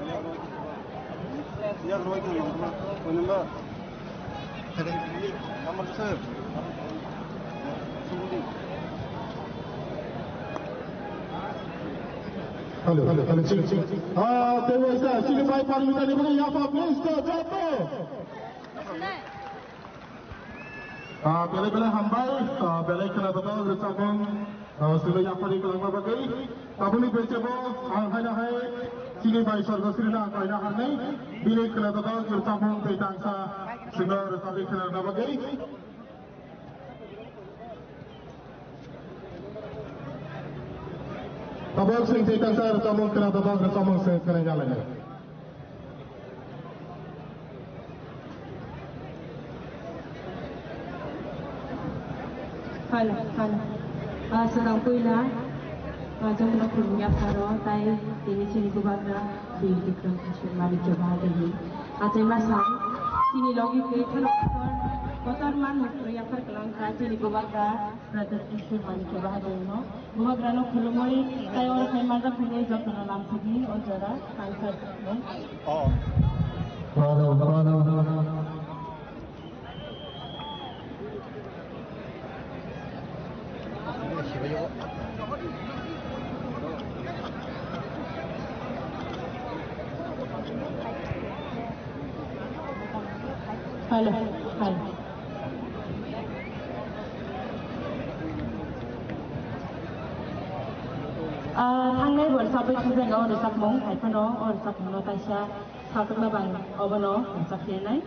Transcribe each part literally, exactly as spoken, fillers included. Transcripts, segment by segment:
Hello, hello, hello, check, check. Ah, there was a senior by Parmita Nibali, Yapa, please, the Jato. Ah, belai belai hambai, ah, belai khwnajathak rwchapmung, ah, chwngno yaphari kwlangma bagwi. Tabukni bechebo ang haino hai chini bai Sorgosrino ang kaina harnai, bini khwnajathak rwchapmung tei tangsa chwngno rwchapwi khwnarwna bagwi. Tabuk chwng tei tangsa rwchapmung khwnajathak rwchapmung chwng khwnai jalainai. Hal, hal. Ah, swrang puila, ah, chwngno khulumya pharo, tai tini chini bubagra Bir Bikram Kishore Manikya Bahadurni. Achai masa, chini logi khe kheno kotor, kotor manmung phano yaphar kwlangkha chini bubagra Brother Kishore Manikya Bahadurno. Bubagrano khulumwi, tai oro khai manjak hwnwi jotono lamsidi o jora thansa. Oh. Hello, hello. Ah, thangnai borsa bai khajang o rwchapmung, hai phano o rwchapmungno kaisa sakno bang obono rwchapnai.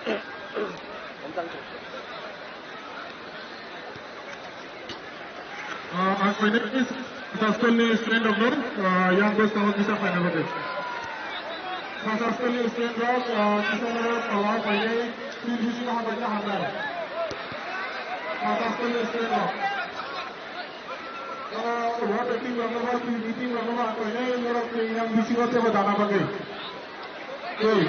Ah, ang koinai Saskolni student rokno, ah, yang bwskango kisa phaina bagwi. Saskolni student rok, ah, kisa noro tola phainai, field bisingo habaina hamnai. Saskolni student rok. Oro water team rokno ba, team rokno ba, ang koinai norok yang bisingo tebo dana bagwi. Tei.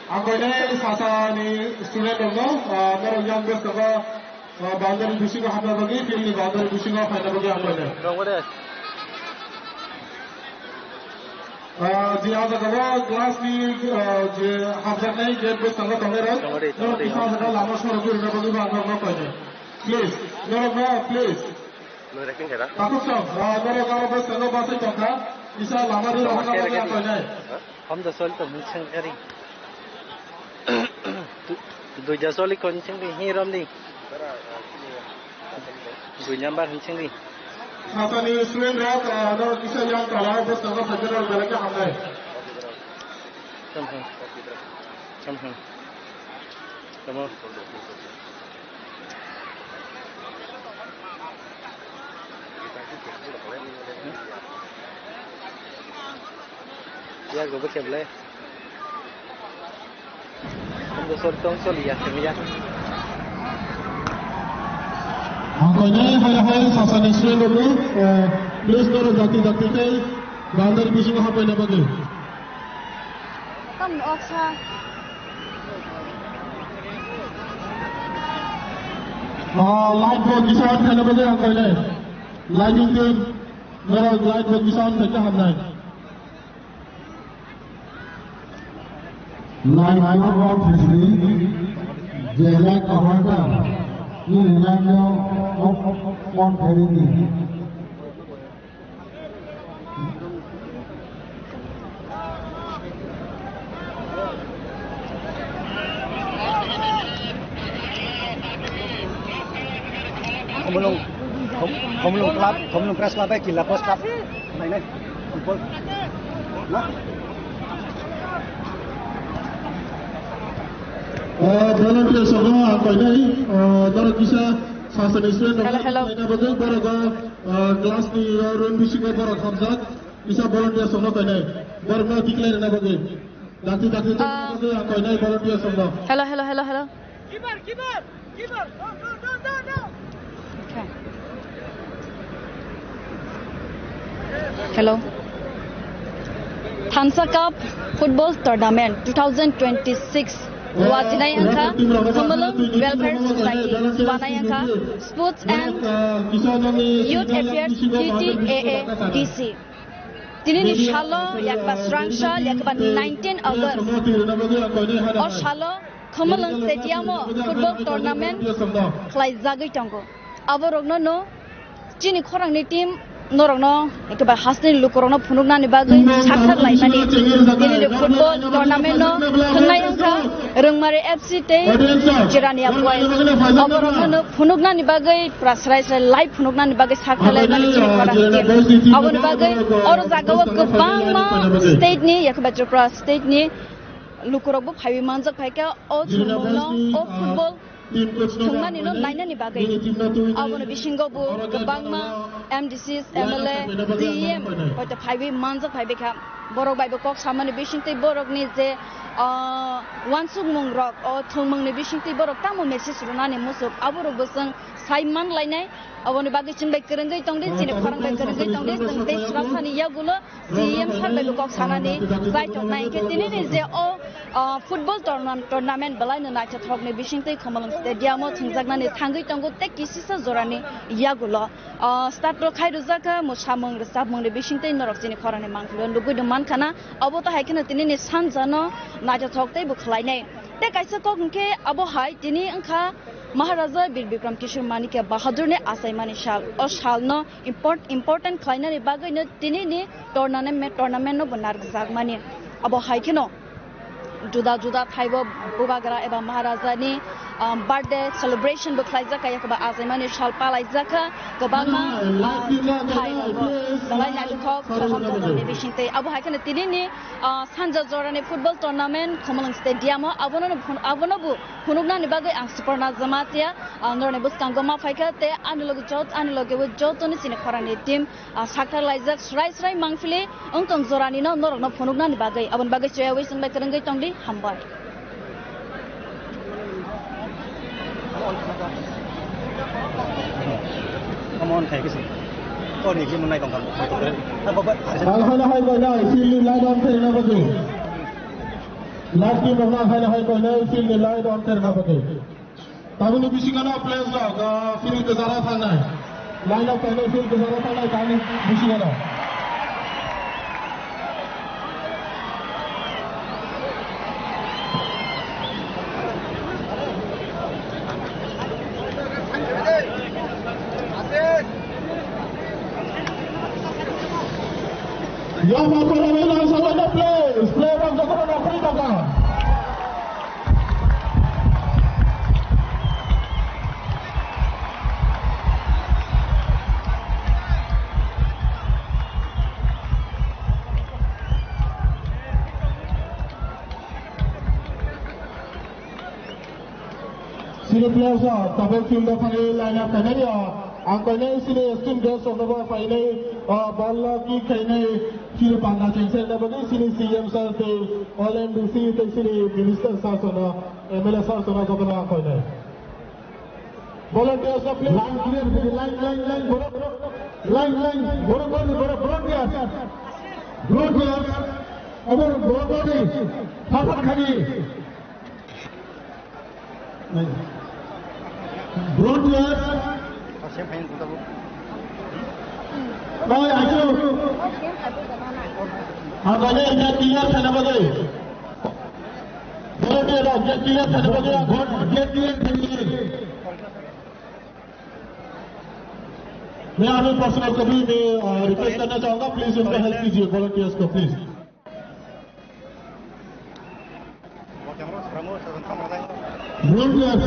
Ang koinai Sasani student rokno, ah, norok yang bwskango, ah, boundary bisingo hapna bagwi, field ni boundary bisingo phaina bagwi ang koinai. Tongbo de. Ah, je ah jagao glass ni, ah, je hapjaknai gate bwskango tongnai rok, Tongbo de, norok tongbo de. Kisa ah jaga lama sorogwi rwna bagwi bo ang norokno koinai. Please, norokno, please. Nwng recording khe da? Takhuk song, ah, norok aro bwskango basai tongkha, kisa lama rwna bagwi ang koinai. Hom da sol to mung seng kari. Du-, duija soli kon seng di, hi rom di. Dui number hin seng di. Sasani student rok, ah, no kisa yang tola, bwskango phaikhe rok belai khe hamnai. Tam ham. Tam ham. Tamo. Ya, gue pakai boleh. Tunggu sol, tong sol, ya, sini ya. Ang koinai hai hai Sasani student rokno, eh, please norok dakti dakti tei boundary bisingo hapaina bagwi. Tamni oksa. Ah, light bo kisa on khaina bagwi ang koinai. Lighting team, norok light bo kisa on khaina hamnai. Light bo on khaisini, je light on kha, nini light no off, off, on khaini. Khumulwng, Khum-, Khumulwng Club, Khumulwng Press Club bai Killa Post Club nainai football. Na? Ah, volunteer sono ang koinai, ah, norok kisa Sasani student rok hello, hello. Naina bagwi borok, ah, class ni, ah, room bisingo borok hamjak. Kisa volunteer songno koinai. Borokno declare rwna bagwi. Dakti dakti tongna bagwi ang koinai volunteer songno. Hello, hello, hello, hello. Keeper, keeper, keeper. No, no, no, no, no. Okay. Hello. Thansa Cup Football Tournament two thousand twenty-six wajinai angkha Khumulwng Welfare Society wanai angkha Sports and Youth Affairs T T A A D C. Tini ni salo yakba srangsa yakba nineteen August. O salo Khumulwng Stadium o football tournament khlaijagwi tongo. Aborokno no chini khorangni team norokno ekebai hasteni lukurokno phunuknani bagwi saktharlaimani tini ni football tournament no thwngnai wngkha. Rwngmari F C tei Jirania Boys. Oborokno no phunuknani bagwi pura srai srai live phunuknani bagwi saktharlaimani chini khorang team. Aboni bagwi oro jagao kwbangma state ni, yakhe ba Tripura state ni lukurokbo phaiwi manjak phaikha o chumungno, o football thwngmani no nainani bagwi. Aboni bisingo bo kwbangma M D Cs, M L A, C E M hoito phaiwi manjak phaibaikha. Borok bai bo kok samani bisingtwi borokni je, ah, uansukmung rok, o thwngmungni bisingtwi borok tamo message rwnani muchuk, aborokbo chwng sai man lainai. Aboni bagwi chwng bai kwrwngwi tongdi, chini khorang bai kwrwngwi tongdi, chwng tei swrapsani yagulo C E M sir bai bo kok sanani chaitok nai khe tini ni je o, ah, football tournam-, tournament belai no naithothok ni bisingtwi Khumulwng Stadium o thwngjaknani thangwi tongo tei kisisa jorani yagulo. Ah, start rok khai rwjak kha, mwsamung rwchapmung ni bisingtwi norok chini khorang ni mangpili o nugwi do mankha na, abo to hai kheno tini ni sanja no naithothok tei bo khlai nai. Tei kaisa kok hwnkhe abo hai tini wngkha Maharaja Bir Bikram Kishore Manikya Bahadur ni achaimani sal. O sal no import-, important khlainani bagwi no tini ni tournament, tournament no bo narwkjakmani. Abo hai kheno juda juda thaibo bubagra eba Maharajani, um, birthday celebration bo khlaijak kha, eba achaimani sal palaijakha kwbangma, um, thai rogo belai naithothok sohor jotoni bisingtwi. Abo hai kheno tinini, uh, sanja jorani football tournament Khumulwng Stadium o abono, abono bo phunuknani bagwi ang Suparna Jamatia, uh, norokni bwskango ma phaikha tei ani loge jot-, ani loge o jotoni chini khorangni team, ah, sakthar laijak srai srai mangphili wngtong jorani no norok no phunuknani bagwi. Aboni bagwi choyawi chwng bai kwrwngwi tongdi, hambai. Come on, khai kisi. Oh, ni gym nai tong kam. Hai, hai, hai, hai, hai, field ni line on khe na bagwi. Last team rok na hai, hai, hai, field ni line on khe na bagwi. Tabukni bisingo no players rok, ah, field kwcharo thangnai. Line up kainai field kwcharo thangnai tabukni bisingo no. Yang masuk dari langsung ada play, play bang jokono nak free bang. Sini players rok tabuk field o thangwi line up khainai o. Ang koinai sini esteemed guest rokno bo phainai, o ball o kick khainai field panda chengsa bagwi sini C M sir tei all M D C tei sini minister sir rokno, M L A sir rokno jotono ang koinai. Volunteers rok please. Line clear, line, line, line, borok, line, line, borok, borok, borok, volunteers. Volunteers, abor borok, borok, phaphar khani. Bronze player. Oi, aichu. Ang kanya ija clear sana bagwi. Bronze player, ija clear sana bagwi. Ija clear sana bagwi. मैं अभी पर्सनल कभी मैं, अ, रिक्वेस्ट करना चाहूंगा, प्लीज उनको हेल्प कीजिए, वॉलंटियर्स को, please. Volunteers,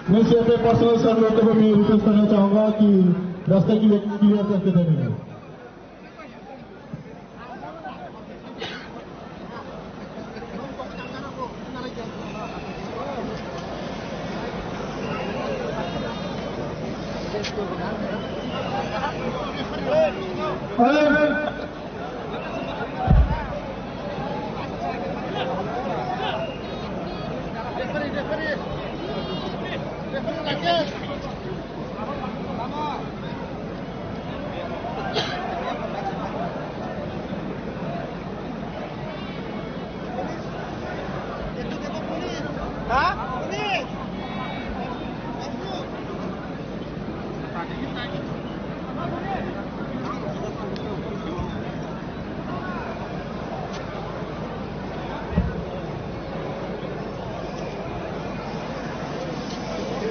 मैं से अपने पर्सनल सर लोगों को भी रिक्वेस्ट करना चाहूंगा कि रास्ते की क्लियर करके देने के लिए।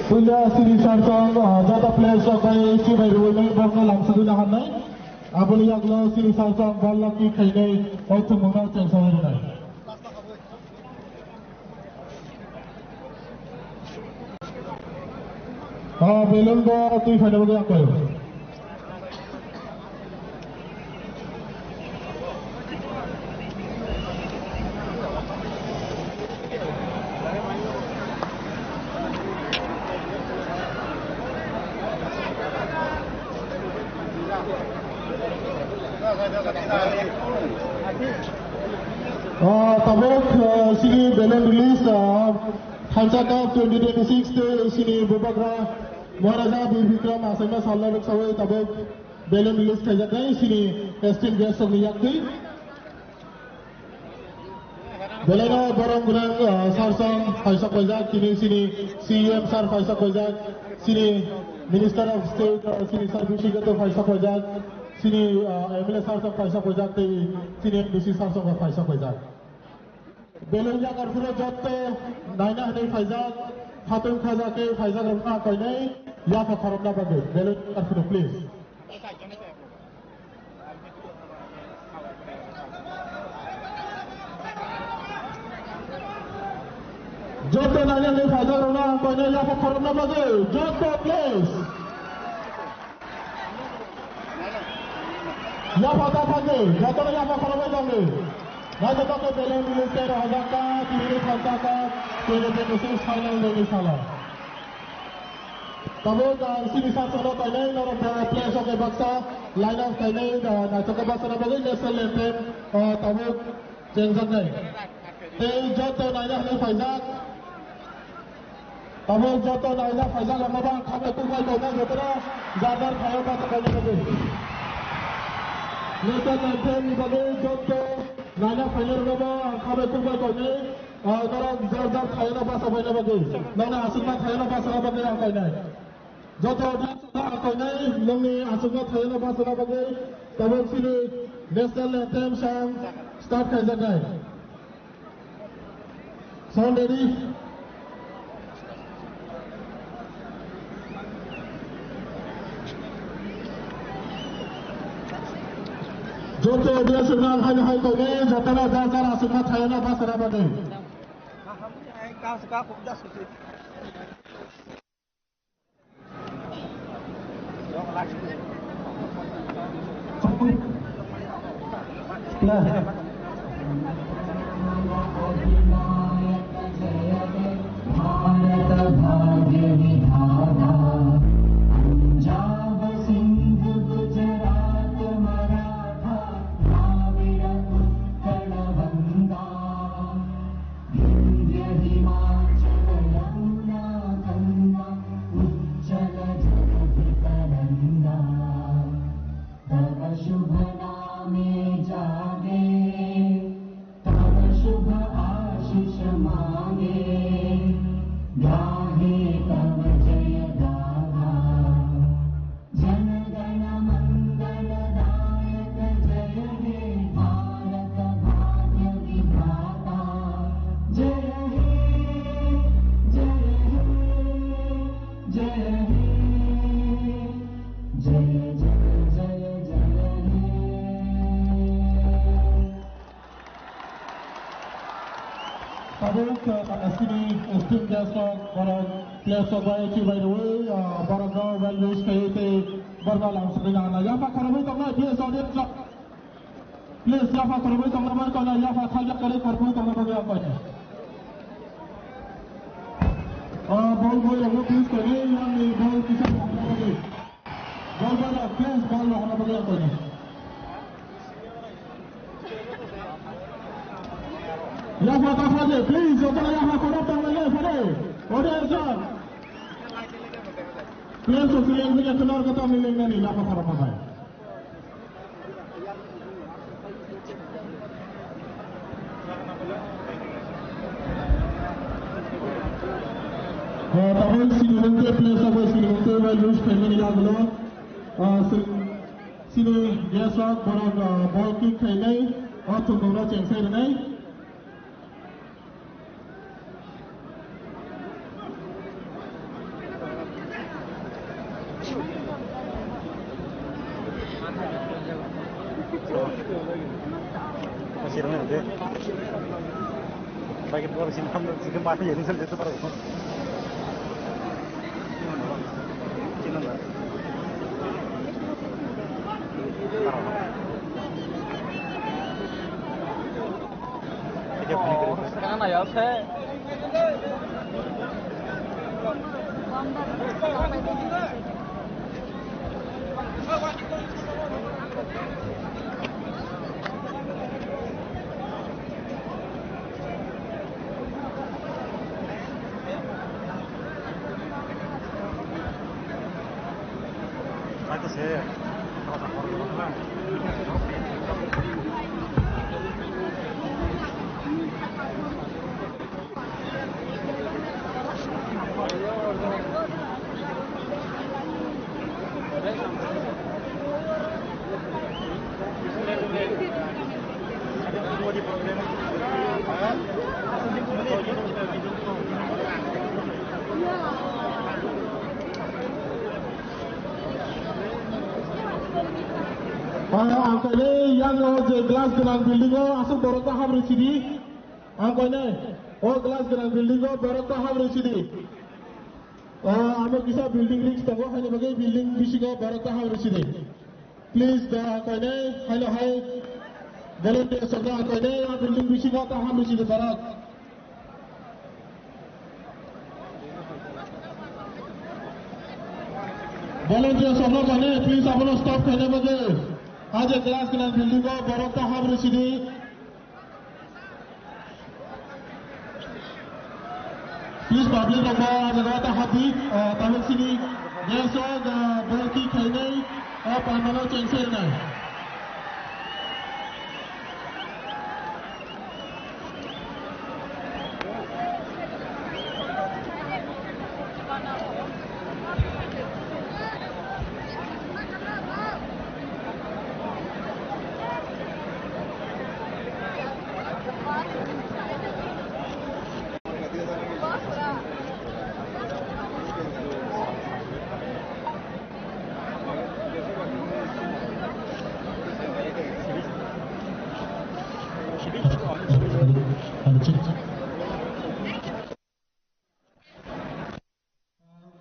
Puila siri sarsong, ah, jata players rok bai chibai rwui nai bokno lamsogwi naharnai. Aboni yagulo siri sarsong ball lock kick khainai, o thwngmungno chengsawi rwnai. Ah, balloon bo twi phaina bagwi aklai. Ah, tabuk, ah, sini balloon release, ah, Thansa Cup twenty twenty-six te sini bubagra Maharaja Bir Bikram asaima salna rwksawi tabuk balloon release khaijaknai sini esteemed guest rokni yaktwi. Belai no borom gwnang, ah, sir song phaisa paijak, tini sini C E M sir phaisa paijak, sini Minister of State, ah, sini sir Bishik Gato phaisa paijak, sini, ah, M L A sir song phaisa paijak, tei sini M D C sir song phaisa paijak. Belai yagar phuro jotto naina hinwi phaijak, khatung khaja khe phaijak rok no koinai yapha khorokna bagwi. Belai yagar phuro, please. Joto nainani phaijak rokno ang koinai yapha khorokna bagwi joto please. Yapha ta phagwi, jotono yapha khorokbai tongdi. Naithotok khe beleng beleng tei rok hajak ta, tini thansa ta, twenty twenty-six final deni salo. Tabuk ang sini sasano kainai norok bo place o khe baksa line up kainai, ah, naithok khe baksa na bagwi national anthem, ah, tabuk chengjaknai. Tei joto naina hinwi phaijak. Tabuk joto naina phaijak rokno bo ang khabai kubui tongnai jotono jar jar phaio bachai kainai bagwi. National anthem ni bagwi joto naina phainai rokno bo ang khabai kubui tongnai. Ah, norok jar jar thayano basa baina bagwi, nokni aswkma thayano basa bagwi ang kainai. Joto ang kainai, nokni aswkma thayano basa bagwi, tabuk sini national anthem song start khaijaknai. Sound ready? Joto audience rok ang haino hai kainai, jotono jar jar aswkma thayano basa bagwi. Bharat भाग्य विधाता, पंजाब सिंध गुजरात मराठा, द्राविड़ उत्कल गंगा। विंध्य हिमाचल यमुना गंगा उच्चल जलधि तरंगा। तव शुभ नामे जागे, तव शुभ आशीष मांगे, गाहे तव जय गाथा। जन गण मंगल दायक जय हे भारत भाग्य विधाता। जय हे, जय हे, जय हे, जय जय जय जय हे। Tabuk, uh, sini esteemed guest rok, borok place rok bai chibai rwi, uh, borok no well wish khai tei borok no lam sugwi nang na. Yapha khoroknwi tongnai, please, audience rok. Please, yapha khoroknwi tongna bagwi koina, yapha thaijak kwrwi khoroknwi tongna bagwi ang koina. Uh, ball boy rok no please koina, yang ni ball kisa khorokna bagwi. Ball boy rok, please, ball no hana bagwi ang koina. Yapha ta phade, please, jotono yapha khorok tong lai phade. Ode ejak. Please, so sila yang punya kenal kata miling nani, yapha khorok pakai. Eh, tabuk sini hwnkhe place of sini hwnkhe well wish khaimani yagulo. Ah, sini, sini guest rok borok, ah, ball kick khainai, o thwngmungno chengsai rwnai. Ang kani yang o je glass gwnang building o aswk borok ta habri sidi. Ang koinai. O glass gwnang building o borok ta ham rw sidi. O amo kisa building risk tongo, haini bagwi building bisingo borok ta ham rw sidi. Please, da koinai, haino hai volunteers rok da koinai, a building bisingo ta ham rw sidi borok. Volunteers rok da koinai, please, abono stop khaina bagwi. A je glass gwnang building o borok ta ham rw sidi. Please, public rok bo ah jaga o ta hapdi, ah, tabuk sini gas o, ah, bol ki khainai, ah, pandal o chengse rwnai.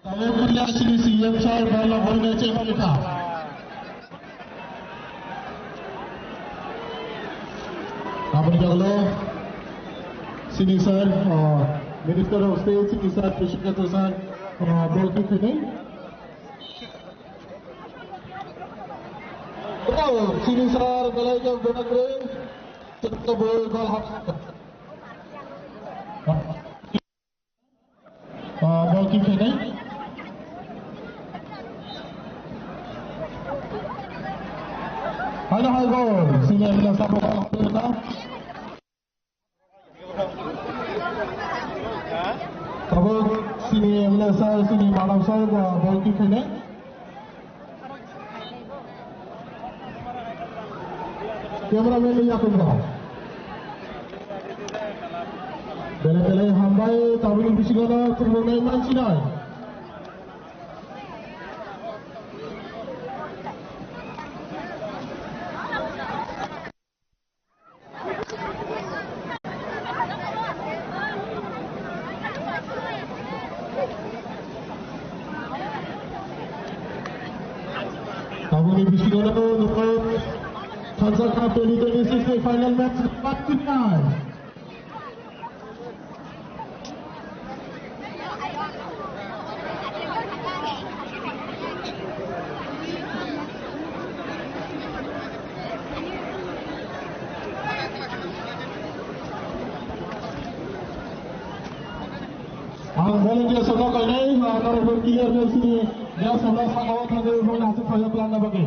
Tabuk puila sini C M sir, bol no bol ne chek palikha. Aboni jagalo sini sir, uh, Minister of State, sini sir, Krishna sir, uh, bol ki khini. Oh, sini sir, belai ke benak re, chek bol bol hap. Ah, bol kick khainai. Haino hai gol. Sini M L A sabo bol khainai. Tabuk sini M L A sir, sini madam sir, ah, bol kick khainai. Cameraman ni yakung rok. Belai belai hambai, tabukni bisingo no khulumnai mansinai. Tabukni bisingo no nukho Thansa Cup twenty twenty-six ni final match patkuknai. Ang volunteer sokno kainai, ang norokno clear khe sini, ya, sabla sakao thangwi rwphani aswk khlaiya plan na bagwi.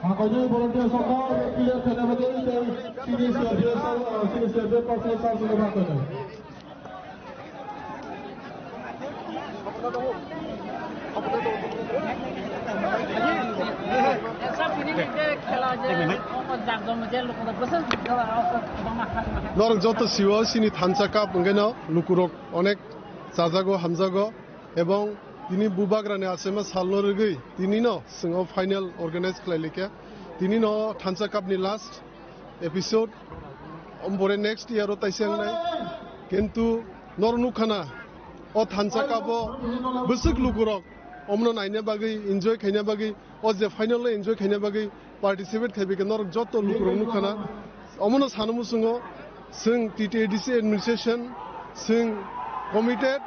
Ang kainai volunteer sokno clear khaina bagwi tei sini C R P F sir, sini C R P F personnel sir sokno ba kainai. Norok joto siwo sini Thansa Cup hwnkhe no lukurok onek chajago, hamjago, ebong tini bubagrani achaima salno rwgwi tinino chwng o final organize khlai laikha. Tinino Thansa Cup ni last episode, ombore next year o taisa wngnai. Kintu noro nukha na, o Thansa Cup o bwswk lukurok omono naina bagwi, enjoy khaina bagwi, o je final o enjoy khaina bagwi participate khaibai khe norok joto lukurok nukha na. Omono sana muchungo chwng T T A D C administration, chwng committed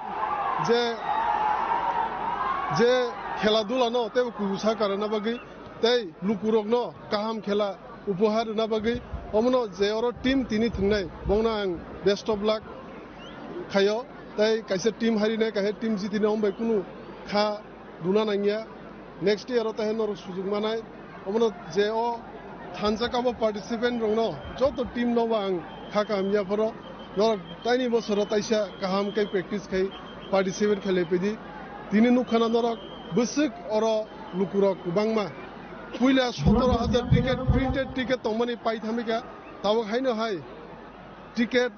je, je khela dula no teibo kubusa karana bagwi tei lukurokno kaham khela upohar rwna bagwi, omono je oro team tini thwngnai, bongno ang best of luck khaio. Tei kaisa team harinai, kaisa team jitinai, omo bai kunu kha rwna nangya. Next year o tei norok sujuk manai, omono je o Thansa Cup o participant rokno joto team no bo ang kha kaham yapharo. Norok taini bosoro taisa kaham khe practice khai participate khlai phaidi. Tini nukha na norok bwswk oro lukurok kwbangma. Puila sotoro hajar ticket, printed ticket tongmani paithamikha. Tabuk haino hai ticket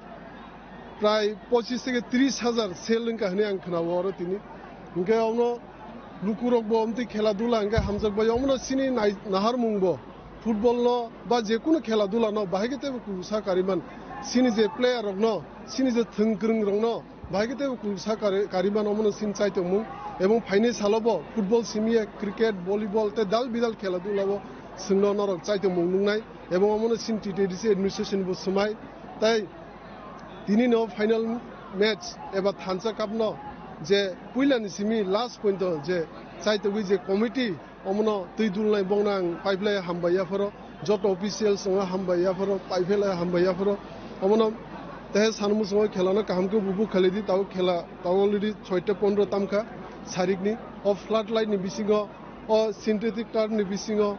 prai pochis theke tris hajar sell wngkha hinwi ang khwnao oro tini. Hinkhe omo lukurokbo omtwi khela dula hinkhe hamjakbai, omono chini nai-, naharmungbo. Football no ba je kunu khela dula no bahai khe teibo kubusa kariman. Chini je player rokno, chini je thwng kwrwng rokno, bahai khe tei kulsa kari-, kariman omono chini chaitokmung. Ebong phainai salobo football simiya, cricket, volleyball tei dal bidal khela dulao chwngno norok chaitokmung nuknai. Ebong omono chini T T D C administration bo swmai. Tai tini no final match eba thansa cup no je puila ni simi last point o je chaitogwi je committee omono twi dulnai bongno ang paiphlai hambai yapharo, joto officials no hambai yapharo, paiphlai hambai yapharo. Omono tehe sanmung songo khela no kaham khe bubu khalidi, tao khela tao already soita pondro tamkha sarikni. O flood light ni bisingo, o synthetic turf ni bisingo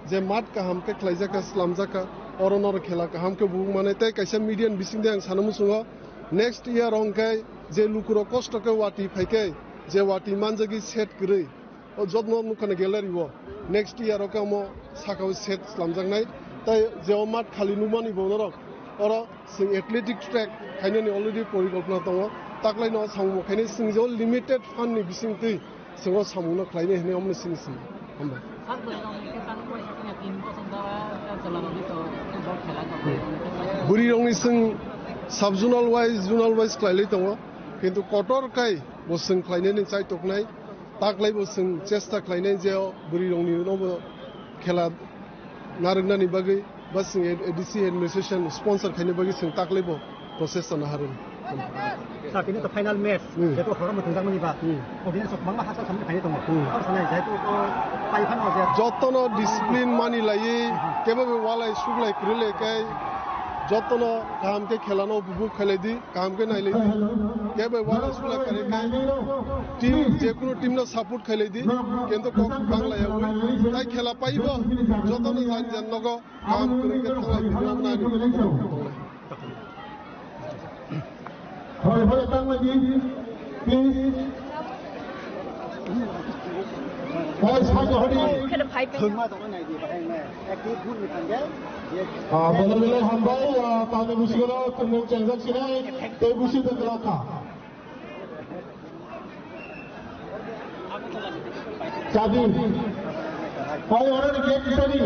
je mat kaham khe khlaijakha, slamjakha, oro noro khela kaham khe bubu mane. Tei kaisa media ni bisingde ang sanmung songo next year hwnkhe je lukurok kosto khe wati phaikhe je wati manjagwi set kwrwi. O jotno nukha na gallery o. Next year o khe omo saka o set slamjaknai. Tai je o mat khali nukmani bo norok. Oro chwng athletic track khainani already porikolpona tongo. Taklaino samung khainai chwng je o limited fund ni bisingtwi chwng o samungno khlainai hinwi omono sini sini. Hambai. Bwrwirokni chwng sub zonal wise, zonal wise khlailai tongo. Kintu kotor kai bo chwng khlainani chaitoknai. Taklaibo chwng chesta khlainai je o bwrwirokni nobo khela narwknani bagwi ba chwng A D C administration sponsor khaina bagwi chwng taklaibo process chana harwi. Sir, tini to final match, Hmm. jeto horo mwthangjakmani ba, Hmm. audience rok bangma hachal samani khaina tongo. Hmm. Abo sanai, jeto to pai phano je Jotono discipline mani laiwi, kebo be walai suglai kwrwi lai kai, jotono kaham khe khelano bubu khailai di. Kaham khe nailai di. Kebo wala sula kare khe team, je kunu team no support khailai di. Kintu kok bang laiyawi. Tai khela paibo jotono jan jan nogo kaham kwrwi khe thanglai di, nang nani. Hoi hoi tangma di, please. Hoi sajo hodi. Ah, belai belai hambai, ah, tamni bisingo no tongmung chengjak sinai, tei busi tongkha. Chabi. Hai, oro ni gate chabi.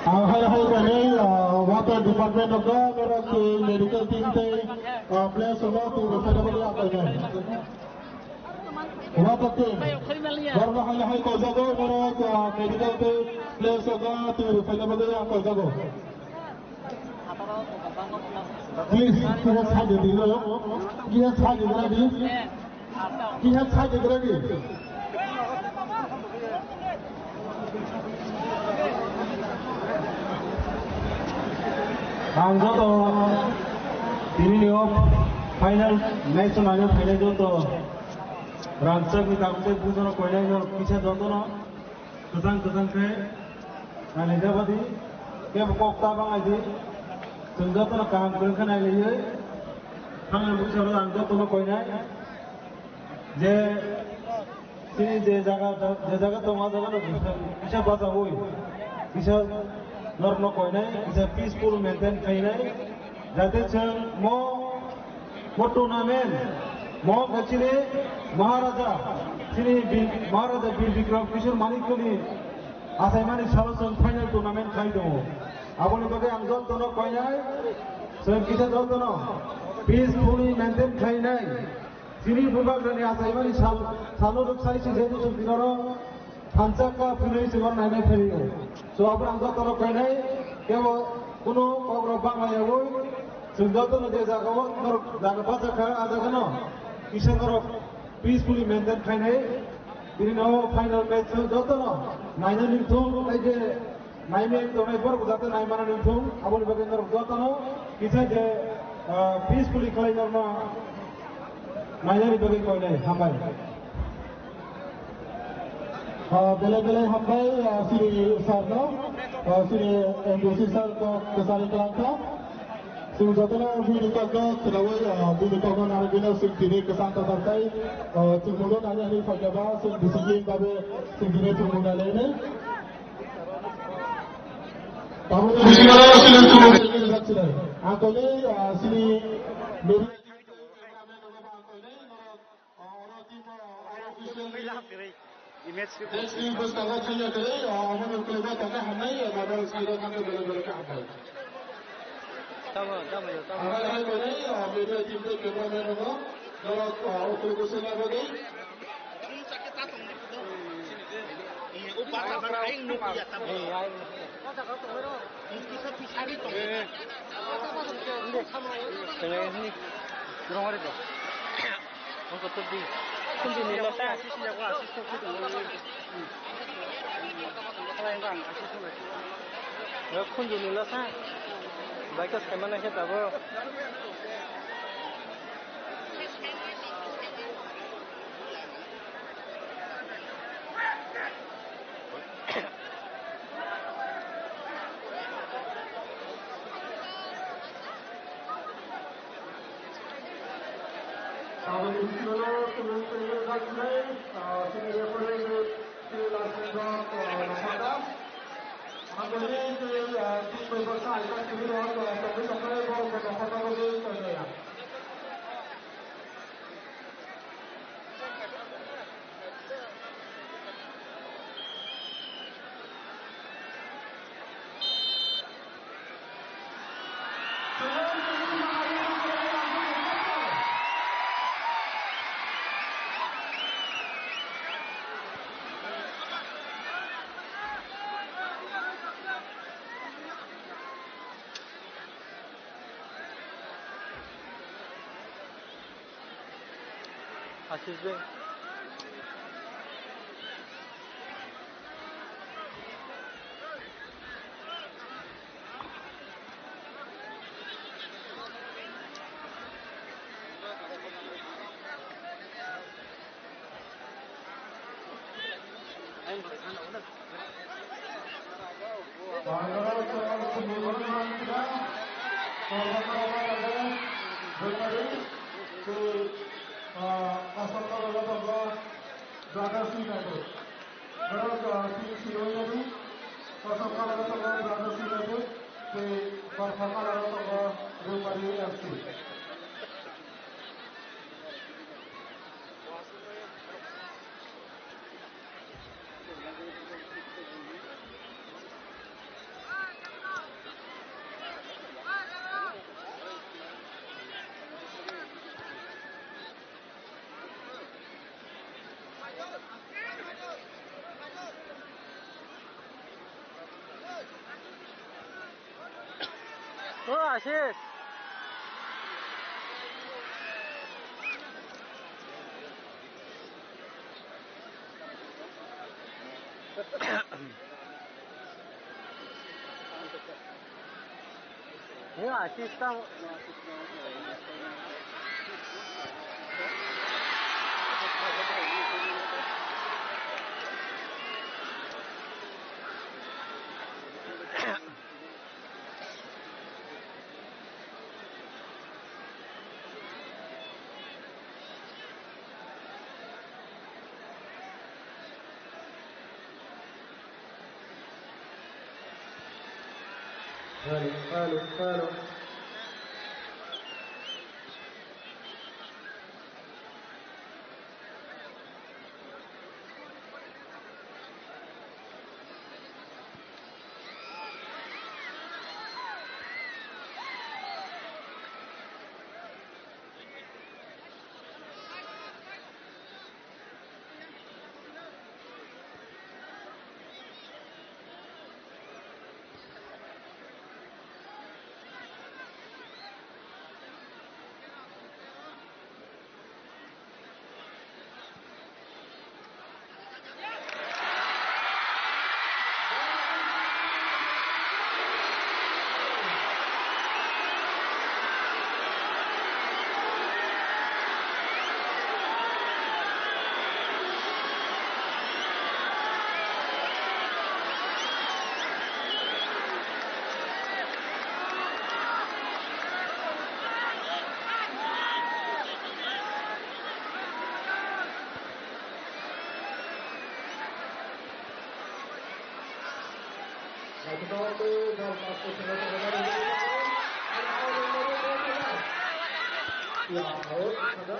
Ah, hai, hai, kami, ah, water department of the, medical team tei, ah, players of the, Water team. Borok no hai hai koijago, borok, ah, medical team, place o ga, twi rwphaina bagwi ang koijago. Please, kiha side di lo. Kiha side di ready. Kiha side di ready. Ang joto tini ni o final match o naina phainai joto rangchak ni tabuk tei bujo no koinai no kisa joto no kwchang kwchang khe nailai jabadi kebo kok ta bang aidi chwng joto no kaham kwrwng khe nailaiwi thangni bwskango ang joto no koinai. Je chini je jaga, je jaga tongo, ah jaga no kisa, kisa bachaui, kisa norok no koinai, kisa peaceful maintain khainai, jate chwng mo, mo tournament, mo khe chini Maharaja, chini Bir, Maharaja Bir Bikram Kishore Manikya ni achaimani salo chwng final tournament khai tongo. Aboni bagwi ang joto no koinai, chwng kisa joto no peacefully maintain khainai. Chini bubagrani achaimani sal, salo rwksai se jeto chwng dinoro thansa ka phunui se oro nainai phaio. So, abo ang joto rok kainai, kebo kuno kok rok bang lai yagoi, chwng joto no je jaga o norok jaga bachakha, ah jaga no kisa norok peacefully maintain khainai. Tini no final match chwng joto no naina ningthung, tei je naimai tongnai borok jate naimana ningthung, aboni bagwi norok joto no kisa je, ah, peacefully khlai norma Nainani bagwi koinai, hambai. Ah, belai belai hambai, ah, chini sir no, ah, chini M D C sir kok kwchari kwlangkha. Chwng jotono bini kokno khwnawi, ah, bini kokno narwgwino chwng tini kwchang tatar tei, ah, chwngmungno nani hwnwi phaikha ba chwng discipline babe chwng tini chwngmung nailainai. Tabukni bisingo chwng chwngmung nailainai. Ang koinai, ah, chini media Oro team, oro official. Image. Next team bwskango thangya kwrwi, o, omono kwlwma tongkha hamnai, eba norok side o thangkhe belai belai khe hamnai. Tamo, tamo, tamo. Hamnai hamnai kwrwi, o, media team tei cameraman rokno norok, o, ukuluk usulna bagwi. Ei, ai. Tengah ini. Kurang hari tu. Ang kotor di. Kunci ni lota. Ya, kunci ni lota. Baik, sekarang mana kita, bro? Saboni bisingo chwng tongwi rwjaknai, ah, chini referee ni chini license rok, ah, nokharda. Ang bini chini, ah, team member sa aika chini rok, ah, tongwi tongkhe borok bo nokharda bagwi tonjaya. Ashish bhai. Brothers United. Brothers United. Tei Barpha Kalar tongo Rupari F C. O Ashish. Ni Ashish ta. Hello, hello, hello. Ya, out, ada.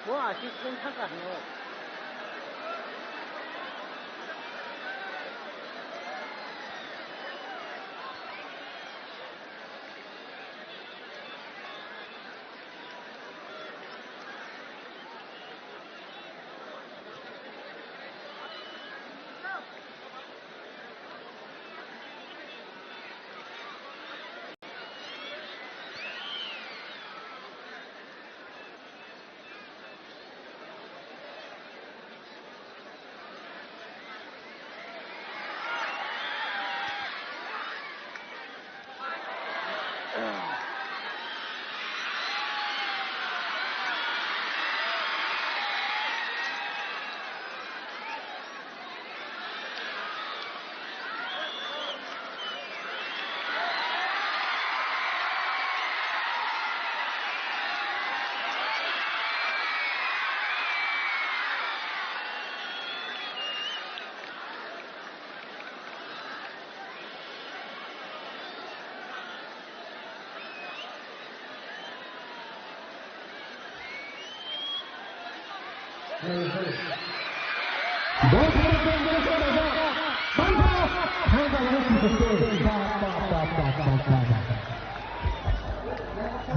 Bo aswk chwng thangkha hwnwi.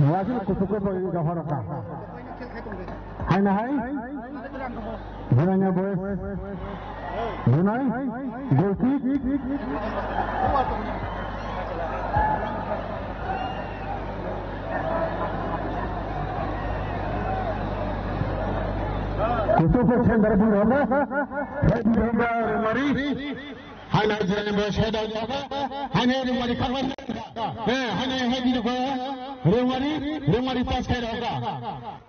Wasil kusuko pagi gahorka. Hai na hai? Gunanya boy. Bunai, goal kick. Kusuko center bui hoga. Head hoga Rengmari. Hai na jene bo sheda hoga. Hai na Rengmari kharwa. Eh, hai na head hoga. Rengmari, Rengmari pass khai hoga.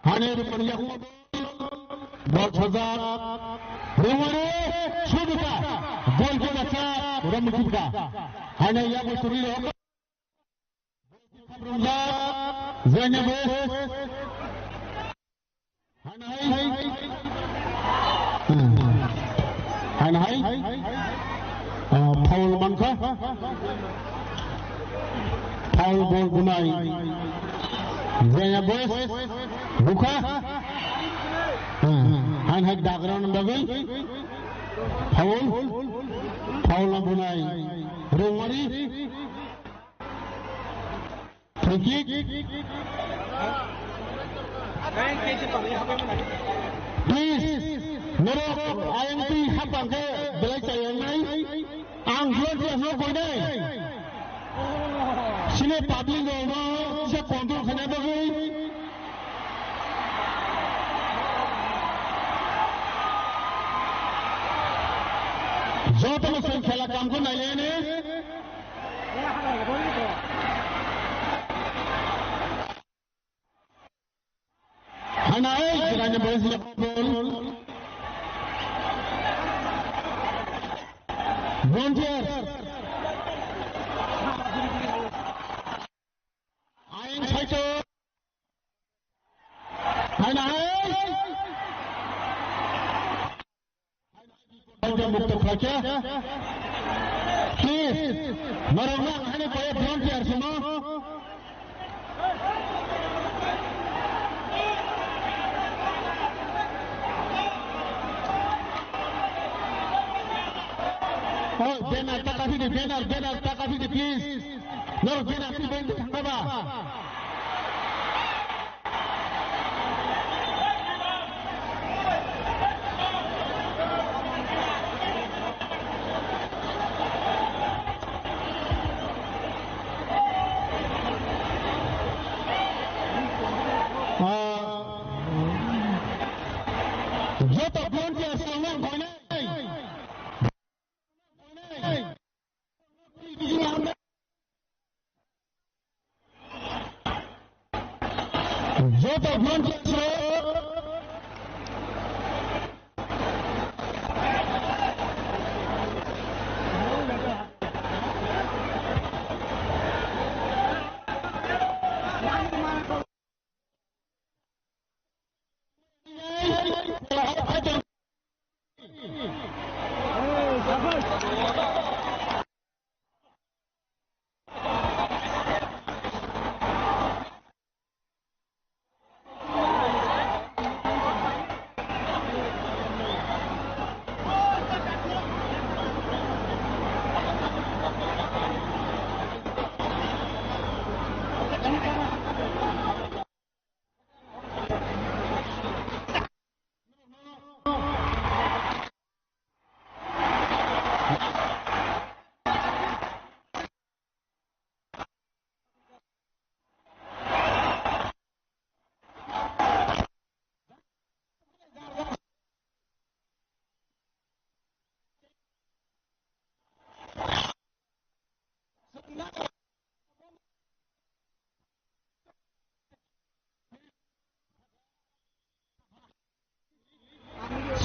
Hai na Rengmari yak. Bol sajak. Rengmari, suduka. Gol kick acha, Rengmari kick ka. Hai na ya bo turi ro. Rengmari, Zainab. Hai na hai. Hai na hai. Ah, foul mankha. Foul bol bunai. Jaya boys. Bukha. Hai hai dagrang bagwi. Foul. Foul bunai. Rengmari. Free kick. Please, norok ayang twi hapang khe belai chayang nai. Ang blood test no koinai. Sini public rok no se control khaina bagwi. Joto no sen khela kam ko nai ne. Hanai, Jirani boys level. Volunteer. Ain saito. Hanai. Mukta khlaikha. Please, norok nang hani kaya volunteer simo. Oh, banner taka phidi, banner, banner taka phidi, please. Norok banner phidi, banner thangba. Joto volunteer song nang koinai. Joto manchro.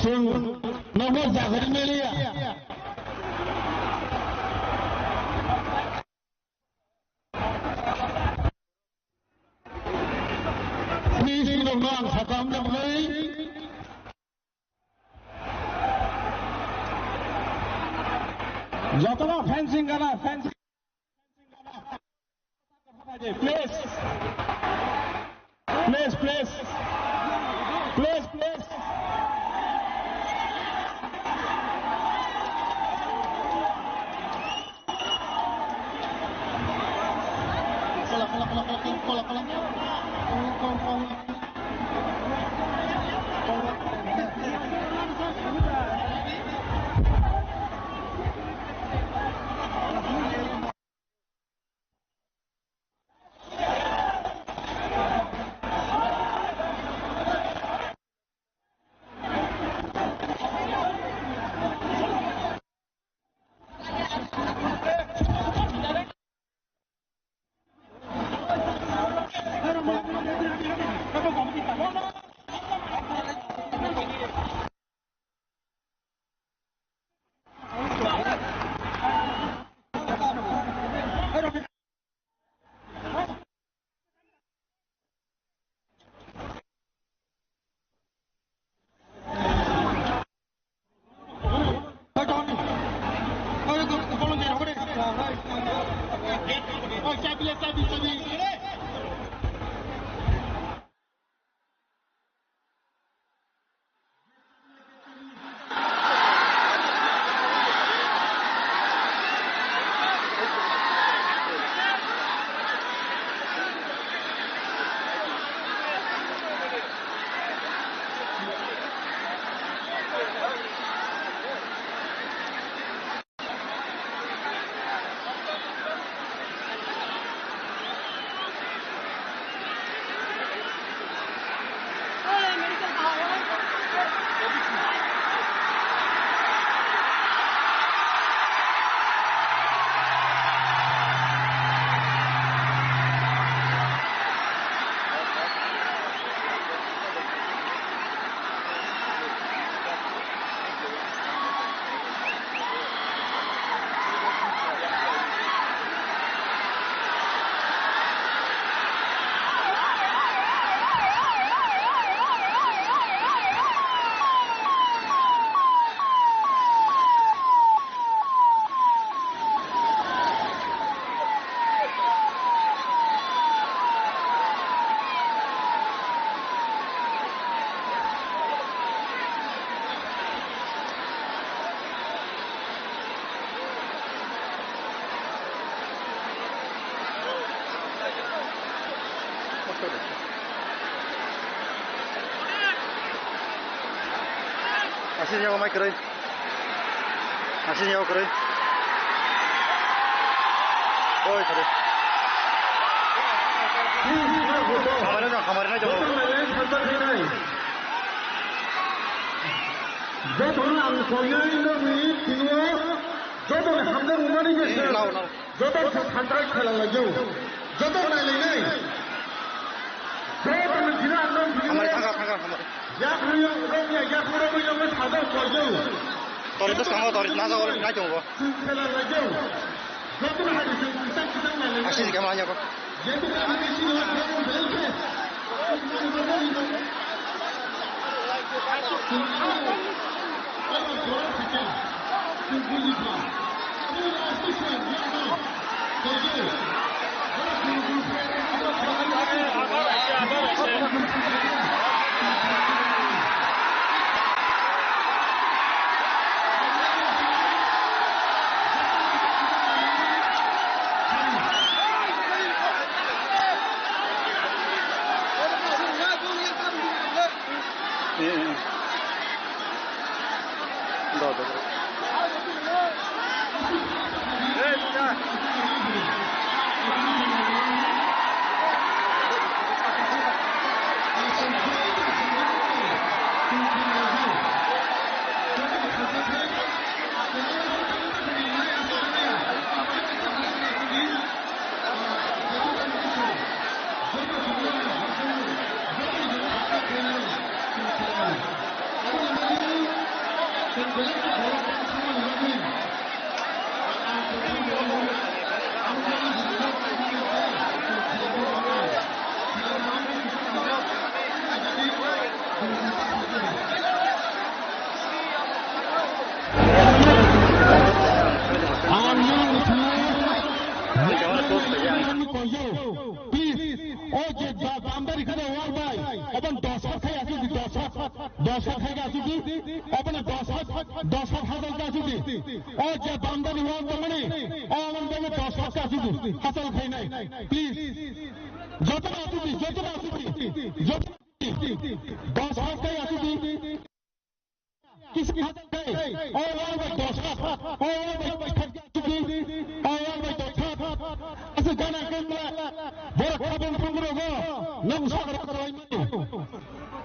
Chwng nogo jagari meliya. Ni singrokno ang sakam noknai. Jotono fencing gana, fencing. Please. Please, please. Please, please. Asing yago mai kwrwi. Asing yago kwrwi. Oi, kwrwi. Hamari no, hamari no, joto. Jotono ang koinai nokni twiyo, jotoni hamjak wngmani je. Lao, lao. Joto khe santrai khelalaio. Joto nailainai. Joto Yak rwyo, rwya, yak rwyo, rwyo, rwyo, sajak koijak. Tori bwskango tori najak oro nai tongo. Chwng khela laijak. Jotono hai chwng kwchang kwchang nai laijak. Aswk khe ma yago. Jotono hai chwng kwchang kwchang nai laijak. Please, o je ba-, boundary khade wall bai, oban dos hat khai asuk di, dos hat, dos hat khai asuk di, oban dos hat, dos hat hajal khai asuk di. O je boundary wall tongmani, oban bai dos hat khai asuk di, hajal khai nai. Please, joto asuk di, joto asuk di, joto dos hat khai asuk di. Kisi hajak kai, o wal bai dos hat, o wal bai dos hat, o wal bai dos hat. Asa gana kemla, borok khabang thangro go, nang sagra kalai mano.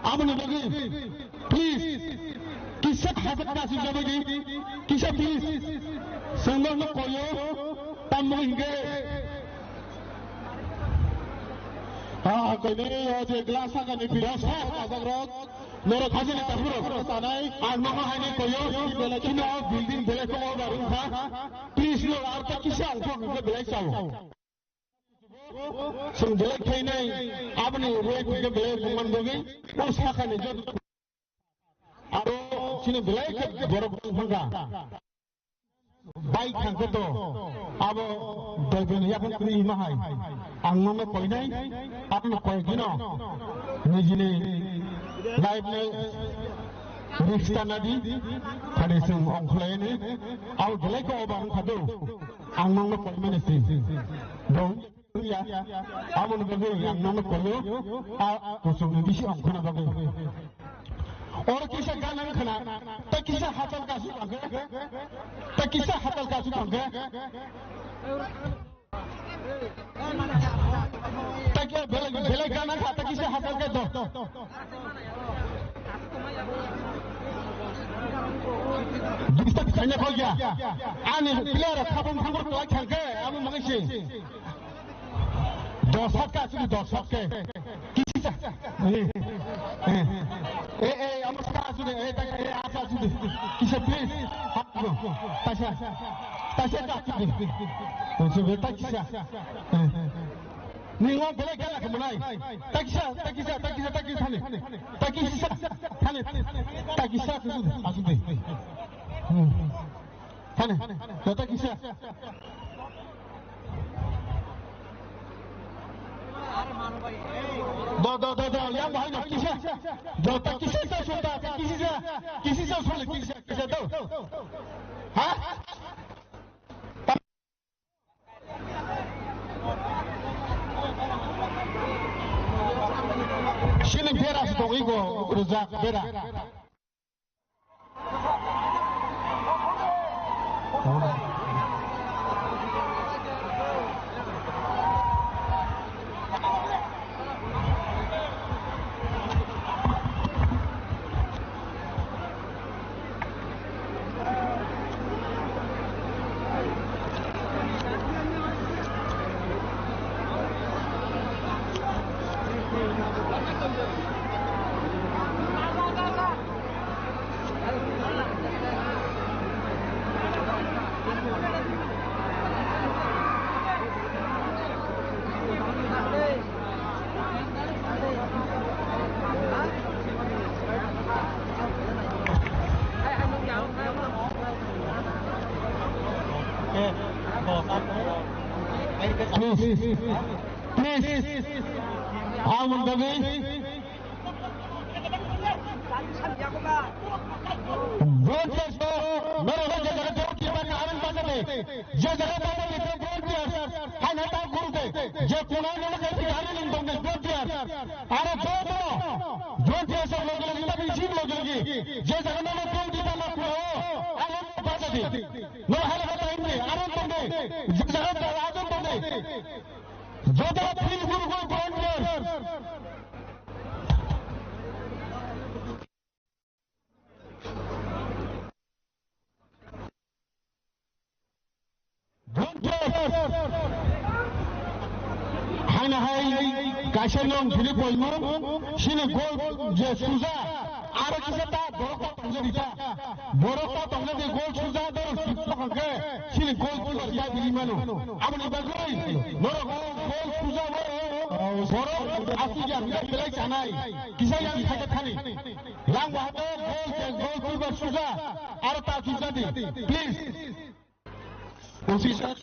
Aboni bagwi, please, kisa hajak kasi jabagi, kisa please, sangma no koyo, tammo hinge. Ha, koine o je glass hakani pira, hajak rok. Norok hajani takhurok sanai. Ang nono haini koyo, kino building belai ko order wngkha. Please, no, ar ta kisa ang thok hwnkhe belai chao. Chwng belai khainai, aboni rate hwnkhe belai bumani bagwi, o sakani joto. Aro chini belai khe borok wngkha. Bai thangkhe to abo doibini yaphang kwrwi hima hai. Ang nono koinai, aboni koigwino nijini life ni risk tanadi, khani chwng ongkhlaini, abo belai khe obar wngkha do. Ang nono koimani si. Dong. Ya, aboni bagwi ang nono koyo, a kusungni bisi ongkhorna bagwi. Oro kisa gana wngkhana, ta kisa hachal kasu kangkhe, ta kisa hachal kasu kangkhe. Ta kisa belai, belai gana kha, ta kisa hachal khe do. Disturb khaina kho ya. Ani player khabang khabang khlai thangkhe, amo mangai si. Dos hat ka asuk di, dos hat ke. Kisa. Eh, eh. Eh, eh, amo ka asuk di, eh, tak, eh, asa asuk di. Kisa, please. Taisa. Taisa ka asuk di. Asuk di, tak kisa. Eh. Ni ngo belai gala ke mulai. Tak kisa, tak kisa, tak kisa, tak kisa thani. Tak kisa. Thani. Tak kisa asuk di. Asuk di. Hmm. Thani. Tak kisa. Do, do, do, do, yang bahai no kisa. Do, ta kisa sa, so ta, ta kisa sa, kisa sa, so le kisa, kisa do. Ha? Sini bera sa to igo, rujak, bera. Please, please, aboni bagwi volunteers no, norok je jaga volunteer ba karon basa de, je jaga basa de volunteers, hai na ta guru de, je kuna no kai si gari ling dong de volunteers, aro joto volunteers loge loge ta bisi loge loge, je jaga no volunteer ba na kuna o, aro basa de. No, hala kata hindi, aron tongde, jaga aron tongde. Joto feel guru guru volunteer. Volunteer. Haina hai, kaisa nong phili koimu, sini gol je suja, aro kisa ta borok ta tongja di ta. Borok ta tongna di gol suja, borok sukha khe, sini gol keeper ya bini mano. Aboni bagwi, norok gol suja bo, borok asuk ya, ya belai chanai. Kisa ya thai thani. Lang bahado gol, gol keeper suja, aro ta suja di. Please. Officer.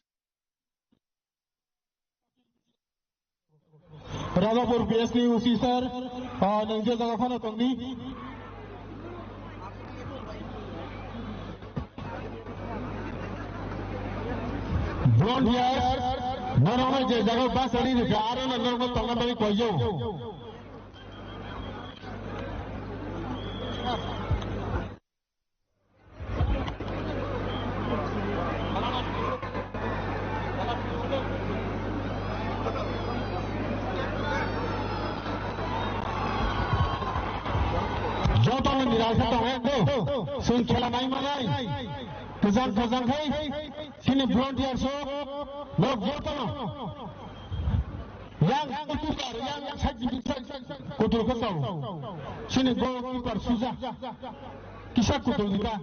Rajapur P S ni O C sir, ah, nang je jaga phano tongdi. Volunteer, norok je jaga bus ari rikha, aro norok tongna bagwi koiyo. Jotono nirasa tongo, chwng khela nai manai. Kwchang kwchang khai chini volunteers rok, norok jotono. Yang goalkeeper, yang side division kutul kosong. Sini goalkeeper suja. Kisa kutul dita.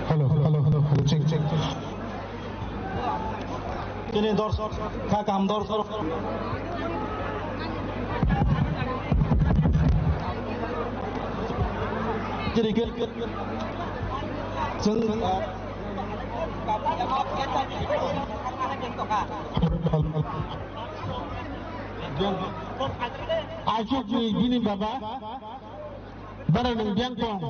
Hello, hello, hello, hello, check, check, check. Kini dorsok, kha kam dorsok. Kiri, kiri, kiri. Chwng, Achuk ni bini baba. Bara nung biang tong.